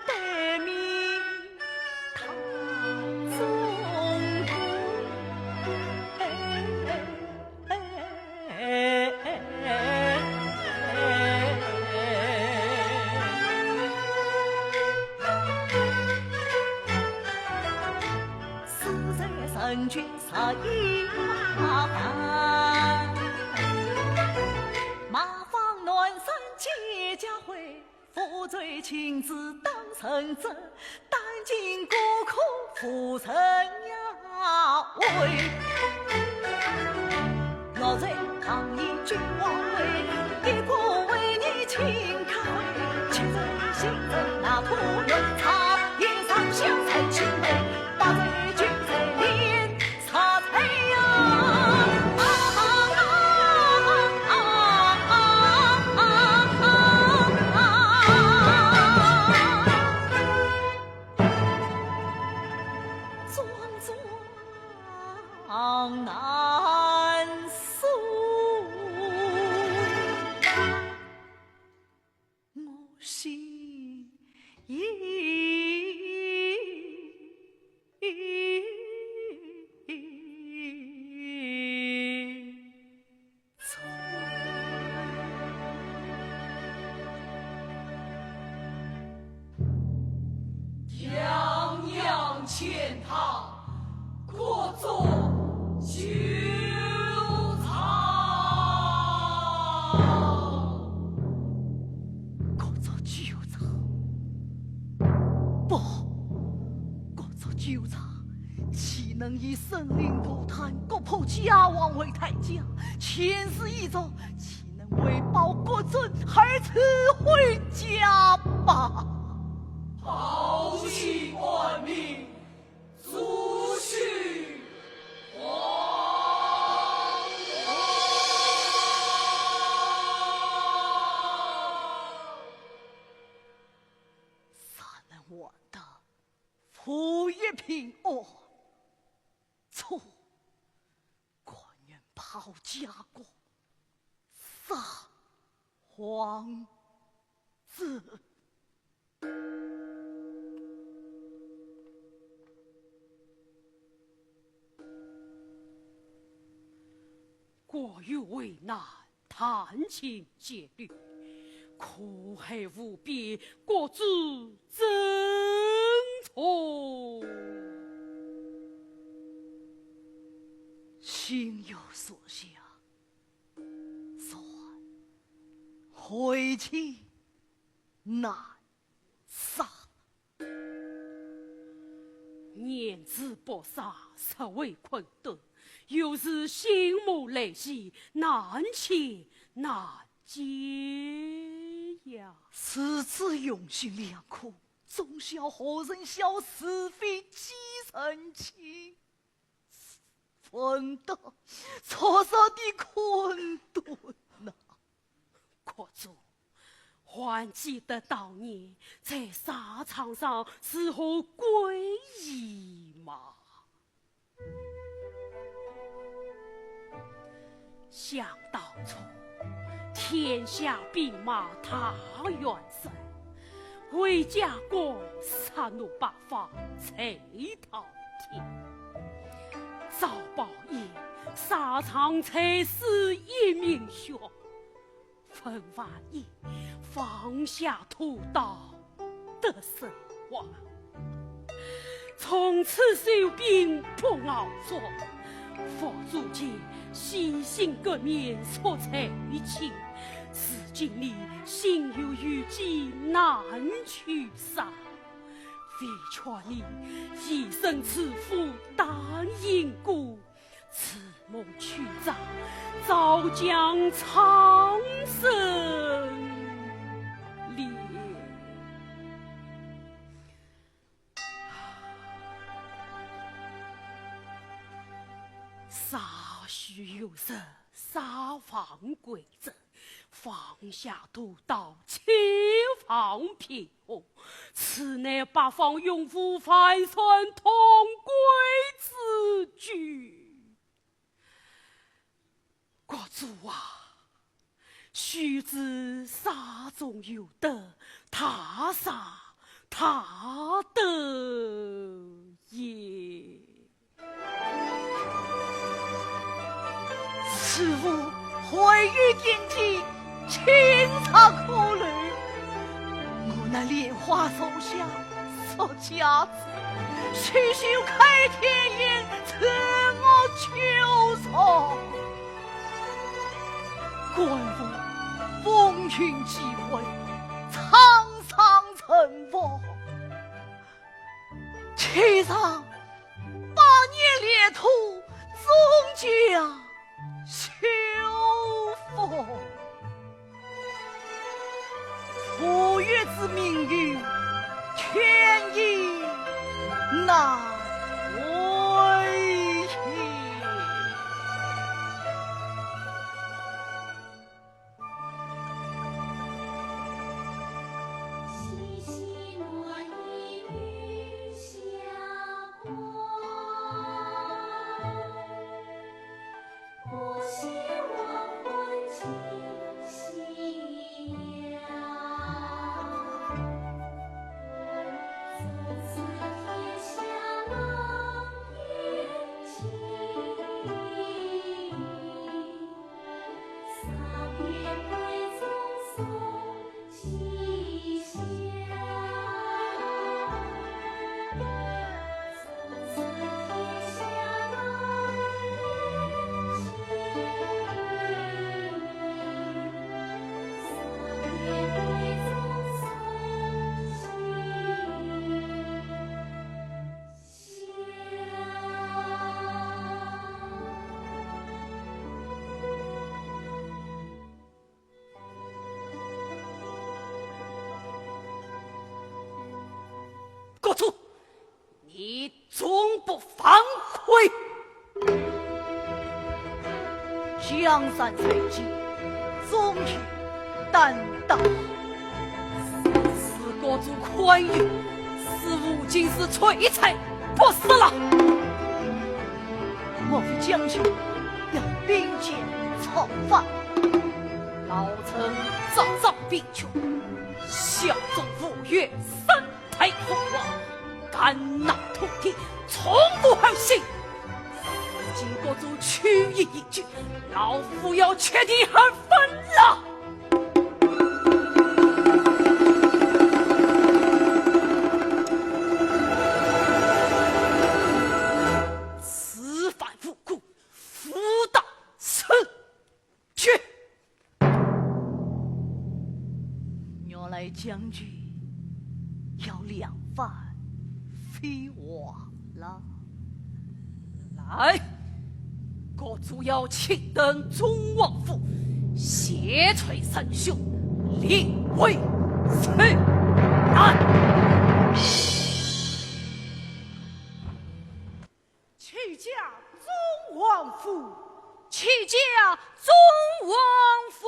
悲鸣堂中归。 能以生灵涂炭，国破家亡为代价，前世已作，岂能为报国尊而辞回家吧？报与官民，族兴亡。杀人王的父一平安。 错，官人抛家国，杀皇子。国有危难， 弹琴解律，苦海无边，国之珍重。心有所向，说：回去难杀。 念之不杀，实为困顿，又是心魔来袭，难解难解呀。如此用心良苦，忠孝何人孝，是非几人亲？混沌，畜生的混沌呐！国主，还记得当年在沙场上是何威仪吗？ 想当初，天下兵马大元帅，卫将军杀入八方，才逃脱。赵宝业沙场惨死一命血， 文华爷放下屠刀得生还，从此收兵不鏖战，佛祖间洗心革面，说才情。如今你心有余悸难去散，唯劝你以身赐父，答应我， 持梦去战，早将苍生历练。稍许有失，沙场归阵，放下屠刀，且放平 此乃八方勇夫万全同归之举。国主啊，须知沙中有得，大杀大得也。 此物会有定期，清茶可留。我那莲花座下说假子，许久开天印，赐我求饶。官府风云际会，沧桑成风。 天上百年裂土，终将修复。浮云之命运，天意难违也。 国主，你总不反悔？江山在即，忠义担当。 是国主宽裕，是父亲是罪才，不是了。莫非将军要兵变造反？老臣早早兵权，效忠父岳，三代父王，肝脑涂地，从不后行。如今国主去意已决，老夫要绝地而分了。 此番无故，勿打此决。原来将军要两番飞往了。 来，国主要请登中王府，谢罪圣兄，立为罪难。去驾忠王府，启驾忠王府。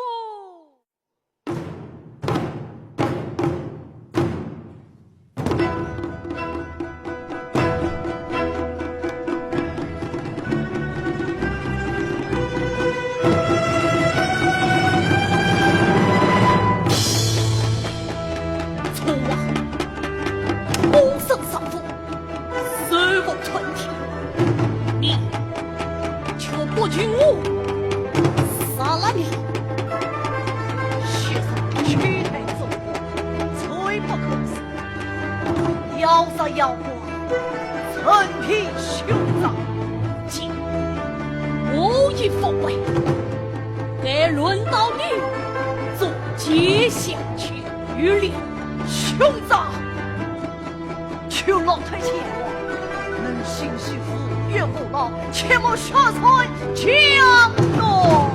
忠王，公孙上父， 受我传天，你却不听我，杀了你！学生期待忠王，罪不可赦。要杀要剐，任凭兄长。今我已复位，该轮到你做阶下囚了。兄长， 求老太前往，能行洗无冤无枉，切莫雪山降落。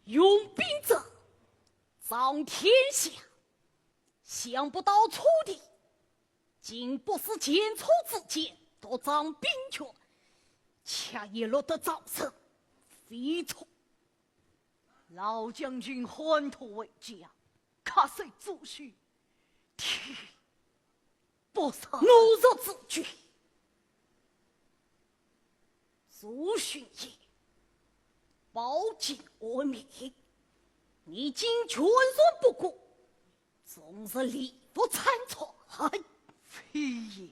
用兵者， 掌天下，想不到楚地竟不是前车之鉴，独掌兵权，却也落得遭受非错。老将军欢脱回家，客死主许，天 不赦。奴若自居，主许也，保境安民，你竟全然不顾，终日礼服参差。非也，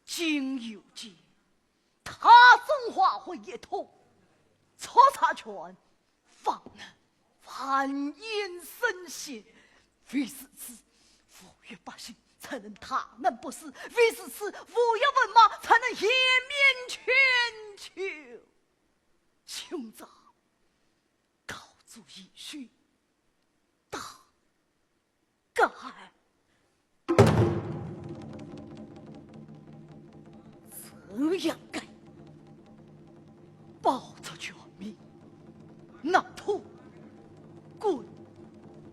今有计，他中华会一统，出察权， 方能万延圣贤。唯如此，吴越百姓才能大难不死；唯如此，吴越文盲才能颜面全球。兄长，高祖遗训，大 敢。怎样敢？报出全名，拿土滚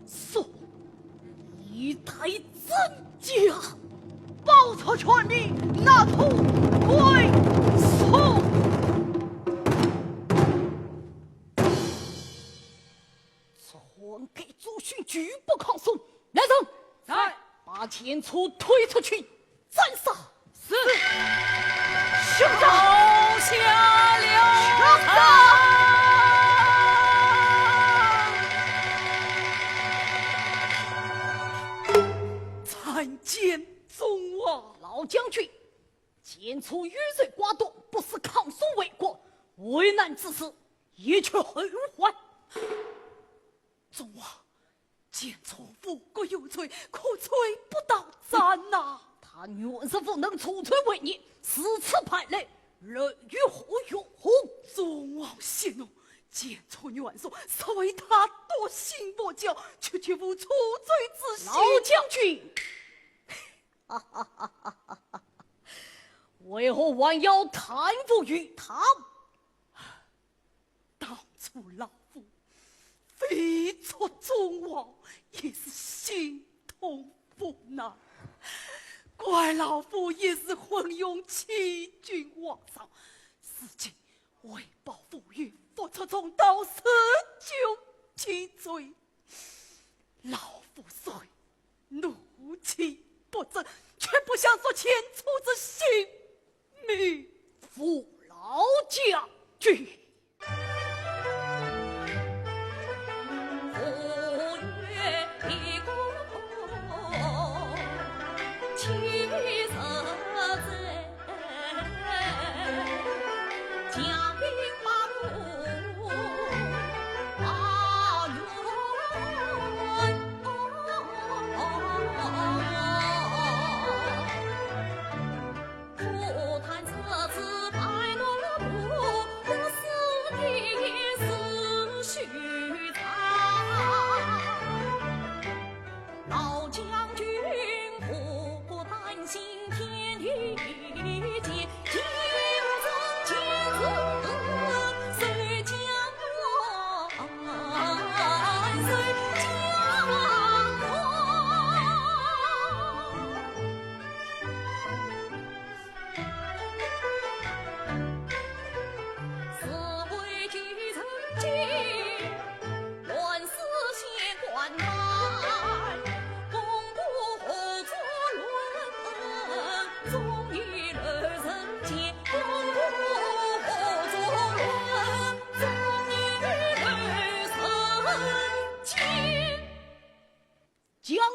索。你待怎讲？报出全名，拿土滚索。 这黄盖祖训拒不抗送。来人！在。把前车推出去斩杀。是。兄长。倒下了。兄长。参见忠王。老将军，前车有人挂断，不是抗送为过，危难之时， 一去后患。忠王，前车无故有罪，可罪不到斩呐。他原是无能除罪为孽，如此败类，来于何用？忠王息怒，前车原是为他独行佛教，却绝无除罪之心。老将军，为何还要贪污于他？ 当初老夫非出忠王，也是心痛无奈。怪老夫也是昏庸欺君罔上，如今为报父冤，复出重蹈十九之罪。老夫虽怒其不争，却不想说前车之性命。父老将军。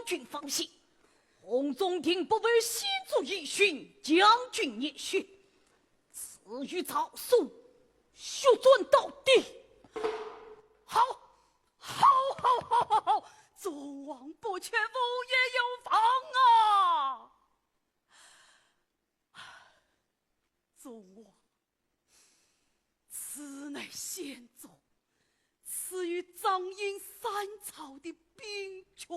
军防线，洪宗定不为先主遗训，将军热血，自与曹嵩血战到底。好，好，好，好，好，好，众王不屈，无也有防啊！众王，此乃先主赐予张殷三朝的兵权，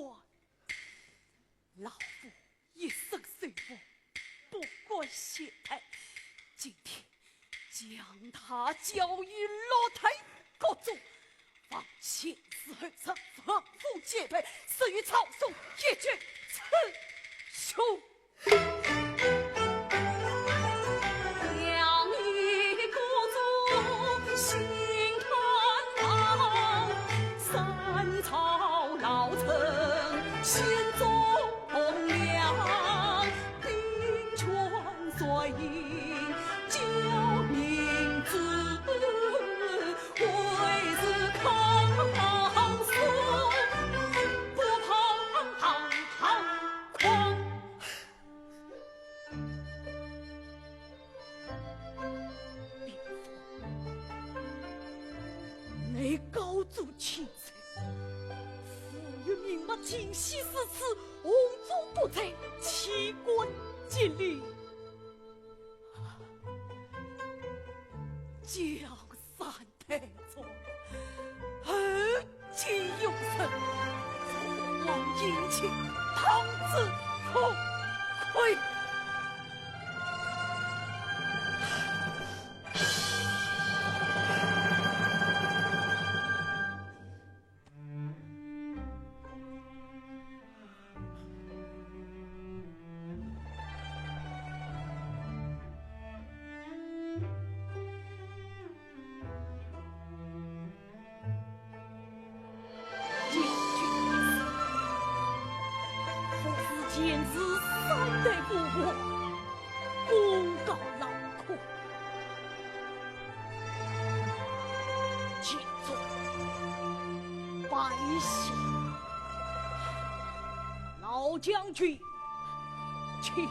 老夫一生受封，不敢懈怠。今天将他交与六台各族，望前世后世，万福兼备，赐予曹嵩一决雌雄。 嫔妃，你高祖千岁，父有命脉，今夕逝世，洪宗不在，岂敢激烈？江山 太重，后继有人，众王殷勤，当之无愧。 将军，父子前世三代父王，功高劳苦， 敬重百姓。老将军，请。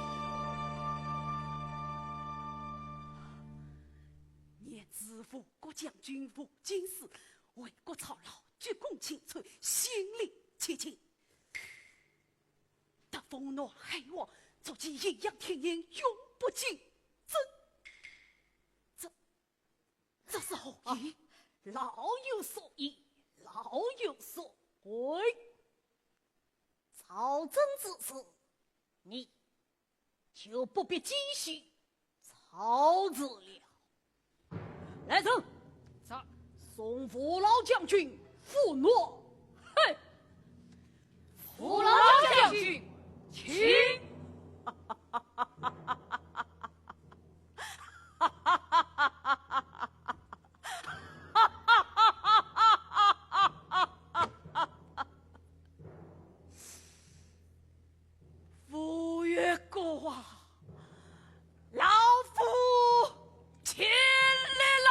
念之父国将军父亲师，为国操劳，鞠躬尽瘁，心领千斤。 得封南海王，足迹一样天年，永不尽增。这，这是何意？啊，老有所依，老有所归。朝政之事，你就不必继续 操持了。来人，在。送父老将军赴南海。父老将军，请。 吴越国王，老夫请来了。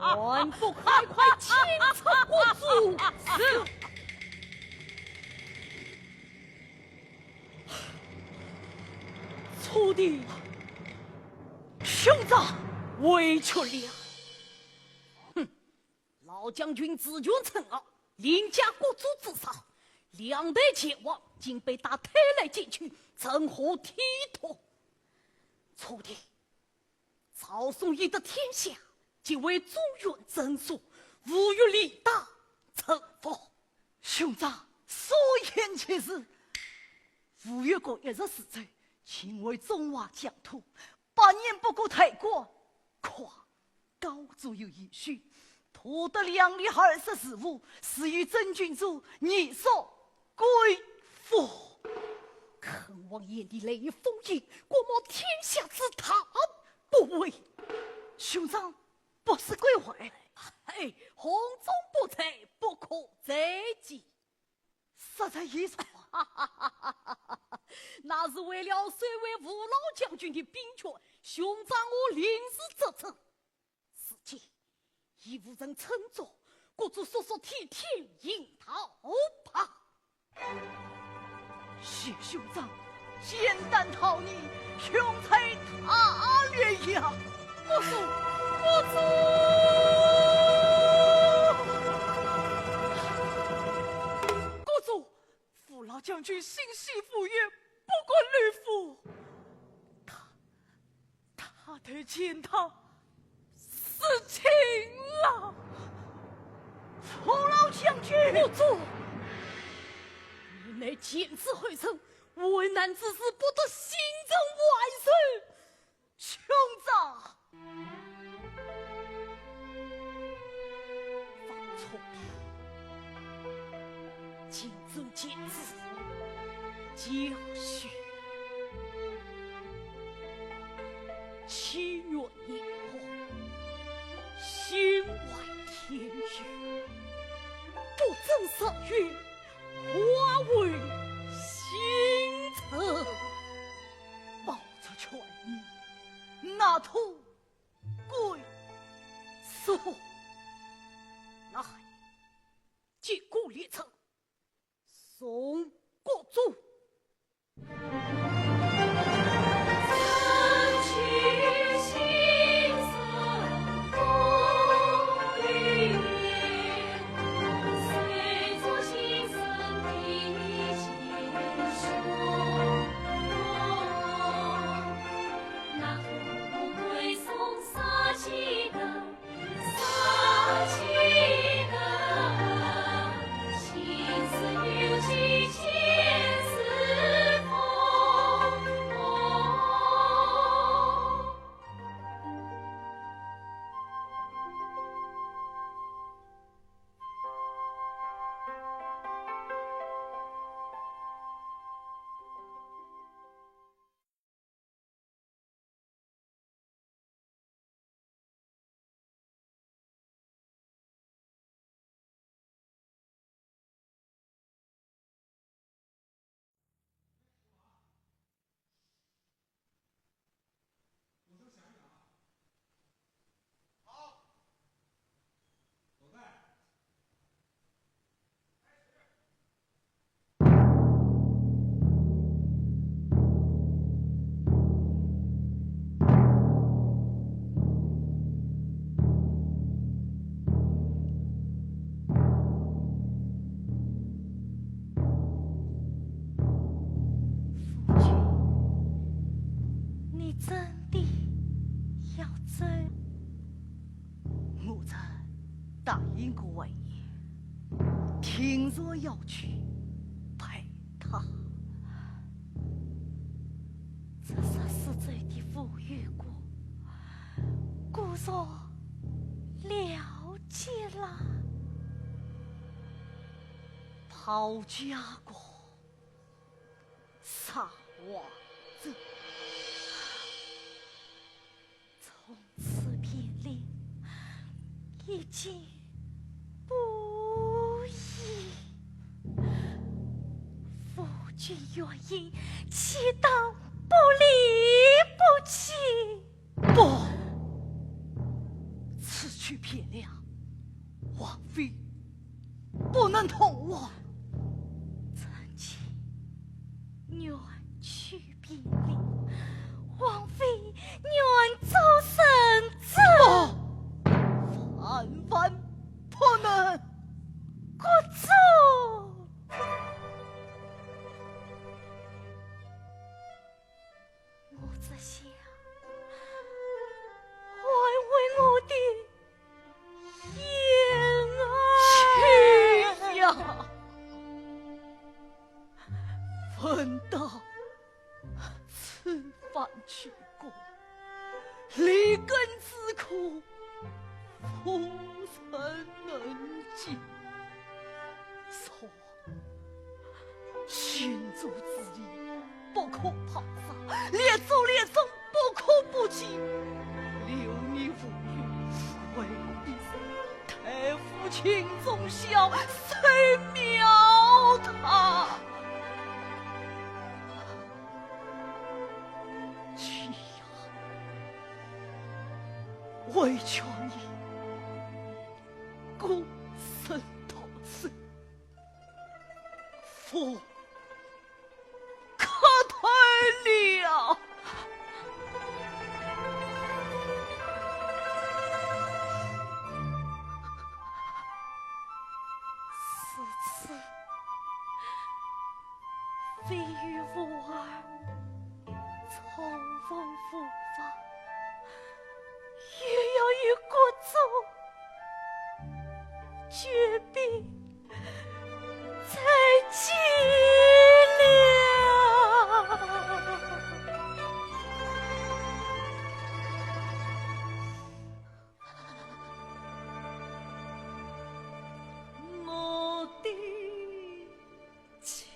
还不快快请出国主？是。楚地兄长委屈了。哼， 老将军自恃称号，凌驾国主之上，两代前王竟被他推来တိုက်去，成何体统？楚地，曹嵩已得天下，即为中原正朔，吴越理当臣服。兄长所言极是，吴越国一日之战，尽为中华疆土，百年不过太过狂。 高祖有遗训，夺得两粒二十四物，赐予真君主，以作归服。坑王眼里来风影，国谋天下之大不韪。兄长不思归回？嘿，洪宗不在，不可再见。 实在已错。那是为了收回吴老将军的兵权，兄长我临时作证。如今已无人称作，国主速速替天行大逃吧。谢兄长，简单逃你，穷罪大了呀！国主，国主，国主，父老将军心系父约，不敢乱赴。他 他都见他死情了。父老将军！国主，你乃前世后生，为难之事不得心存外仇。兄长！放错了。 今朝见子，家训。七月炎黄，心怀天佑，不争时运，化为星辰。冒着权衣，纳土归苏。来，见过列祖。 送国主。 夫君，你真的要走？ 我曾答应过为爷，定然要去陪他。这十四岁的傅玉国，果然了结了。抛家过，撒网者。 从此汴梁已经不易。夫君愿意，岂当不离不弃？不，此去汴梁，王妃不能同往。臣妾愿去 汴梁，王妃愿做圣旨。不，万万不能。国主，我这厢还为我的 燕儿。去呀！问道此番去过，躬耕之苦，无人能及。说 行走之礼，不可抛弃；列祖列宗，不可不敬。留你无语，唯一是代父情重孝，受庙堂。去呀，为求你孤身逃生。不可退了。如此，非与吾儿重逢无望，也要与国忠绝兵 在即了。我的亲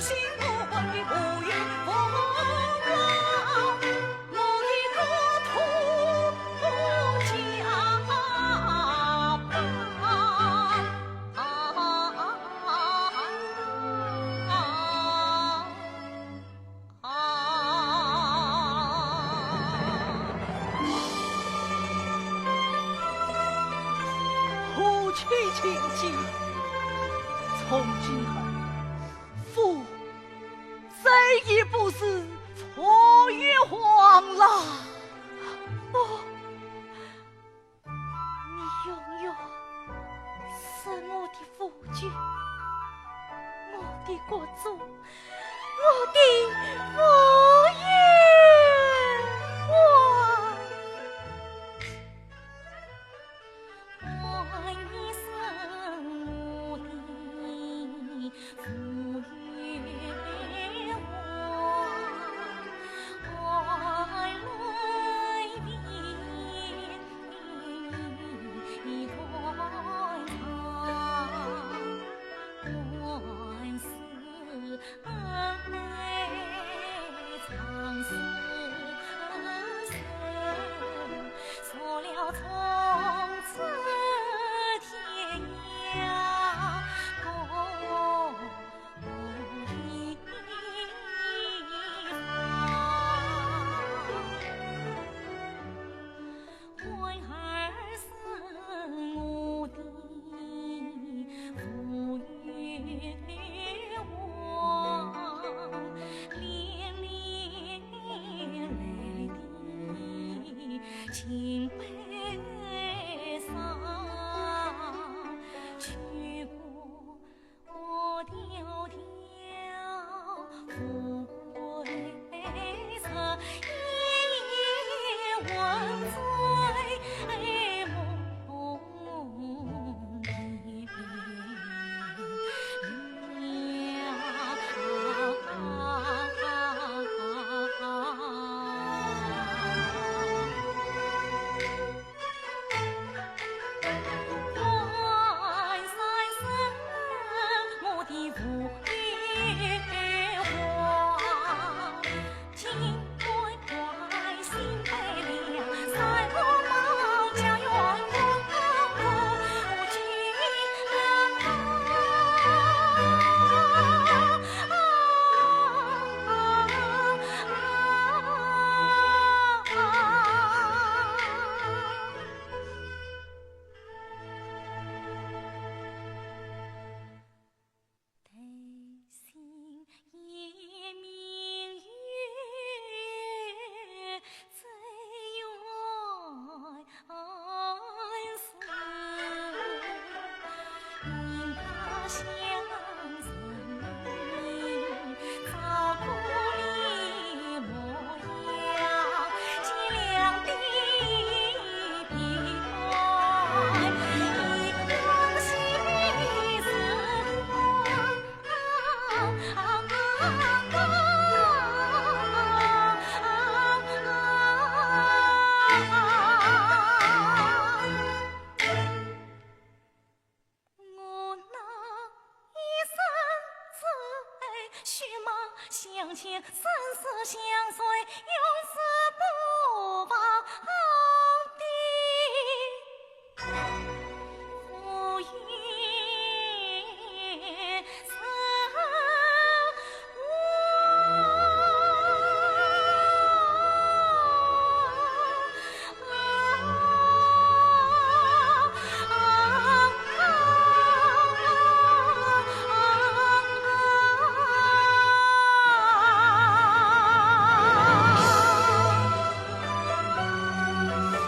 夫妻情结，从今后，夫再也不是傅玉华了。哦，你永远是我的夫君，我的国主，我的傅玉华。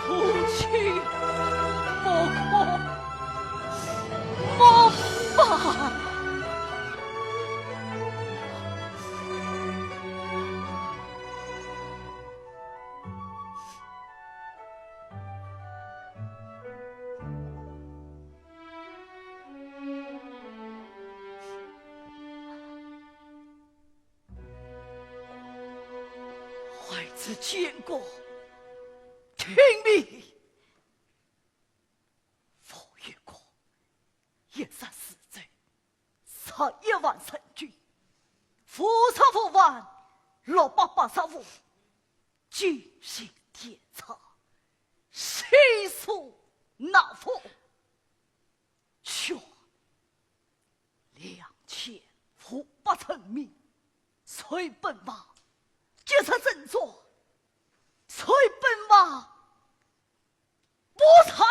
夫妻莫哭，莫骂。 孩子见过天命。傅玉华一日四载，十一万神军，昨晚六百八十五，九星点茶，悉数纳封。却两千五百成名，随本王即日正装，随本王不差。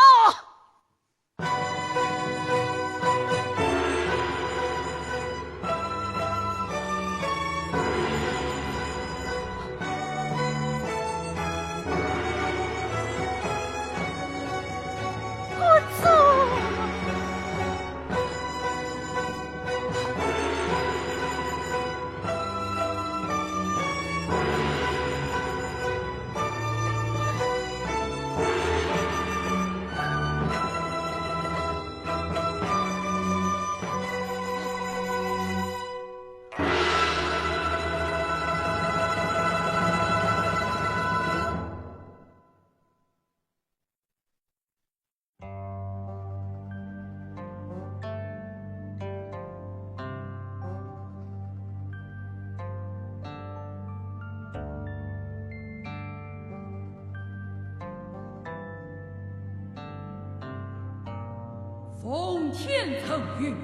奉天承运，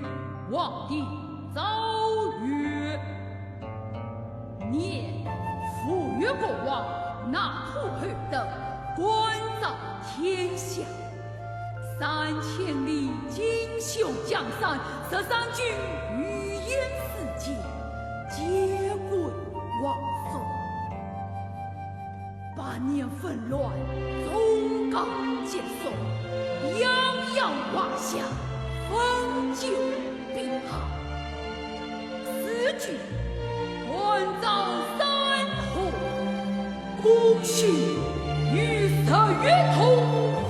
皇帝诏曰：念扶余国王，纳土厚德，关照天下。三千里锦绣江山，十三军，鱼烟四溅，皆归皇宋。 百年纷乱，纵横皆属，泱泱华夏，分久必合。四句关照山河，功勋与日月同辉。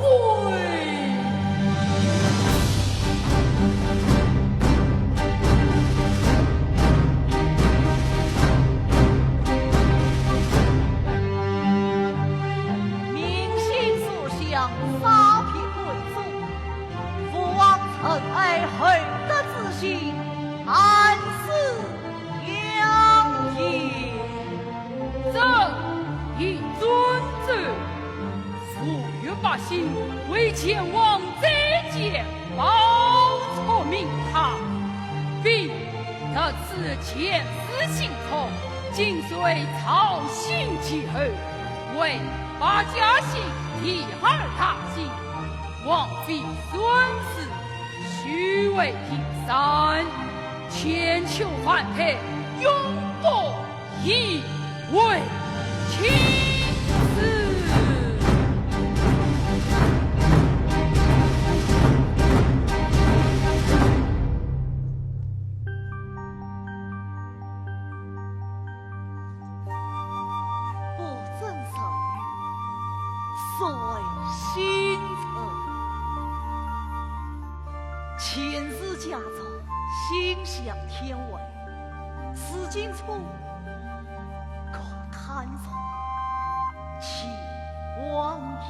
民心所向，沙撇贵族，父王承爱厚德之心，安此养业。朕亦遵奏。 抚育百姓，为前王再建宝刹名刹，并特赐前世新作，今岁操心其后，为百家姓第二大姓，王妃孙氏，许为第三，千秋万代，永保 以为青史。不争少女，谁为新臣？前世家族，心向天外。 如今从高谈上，其望也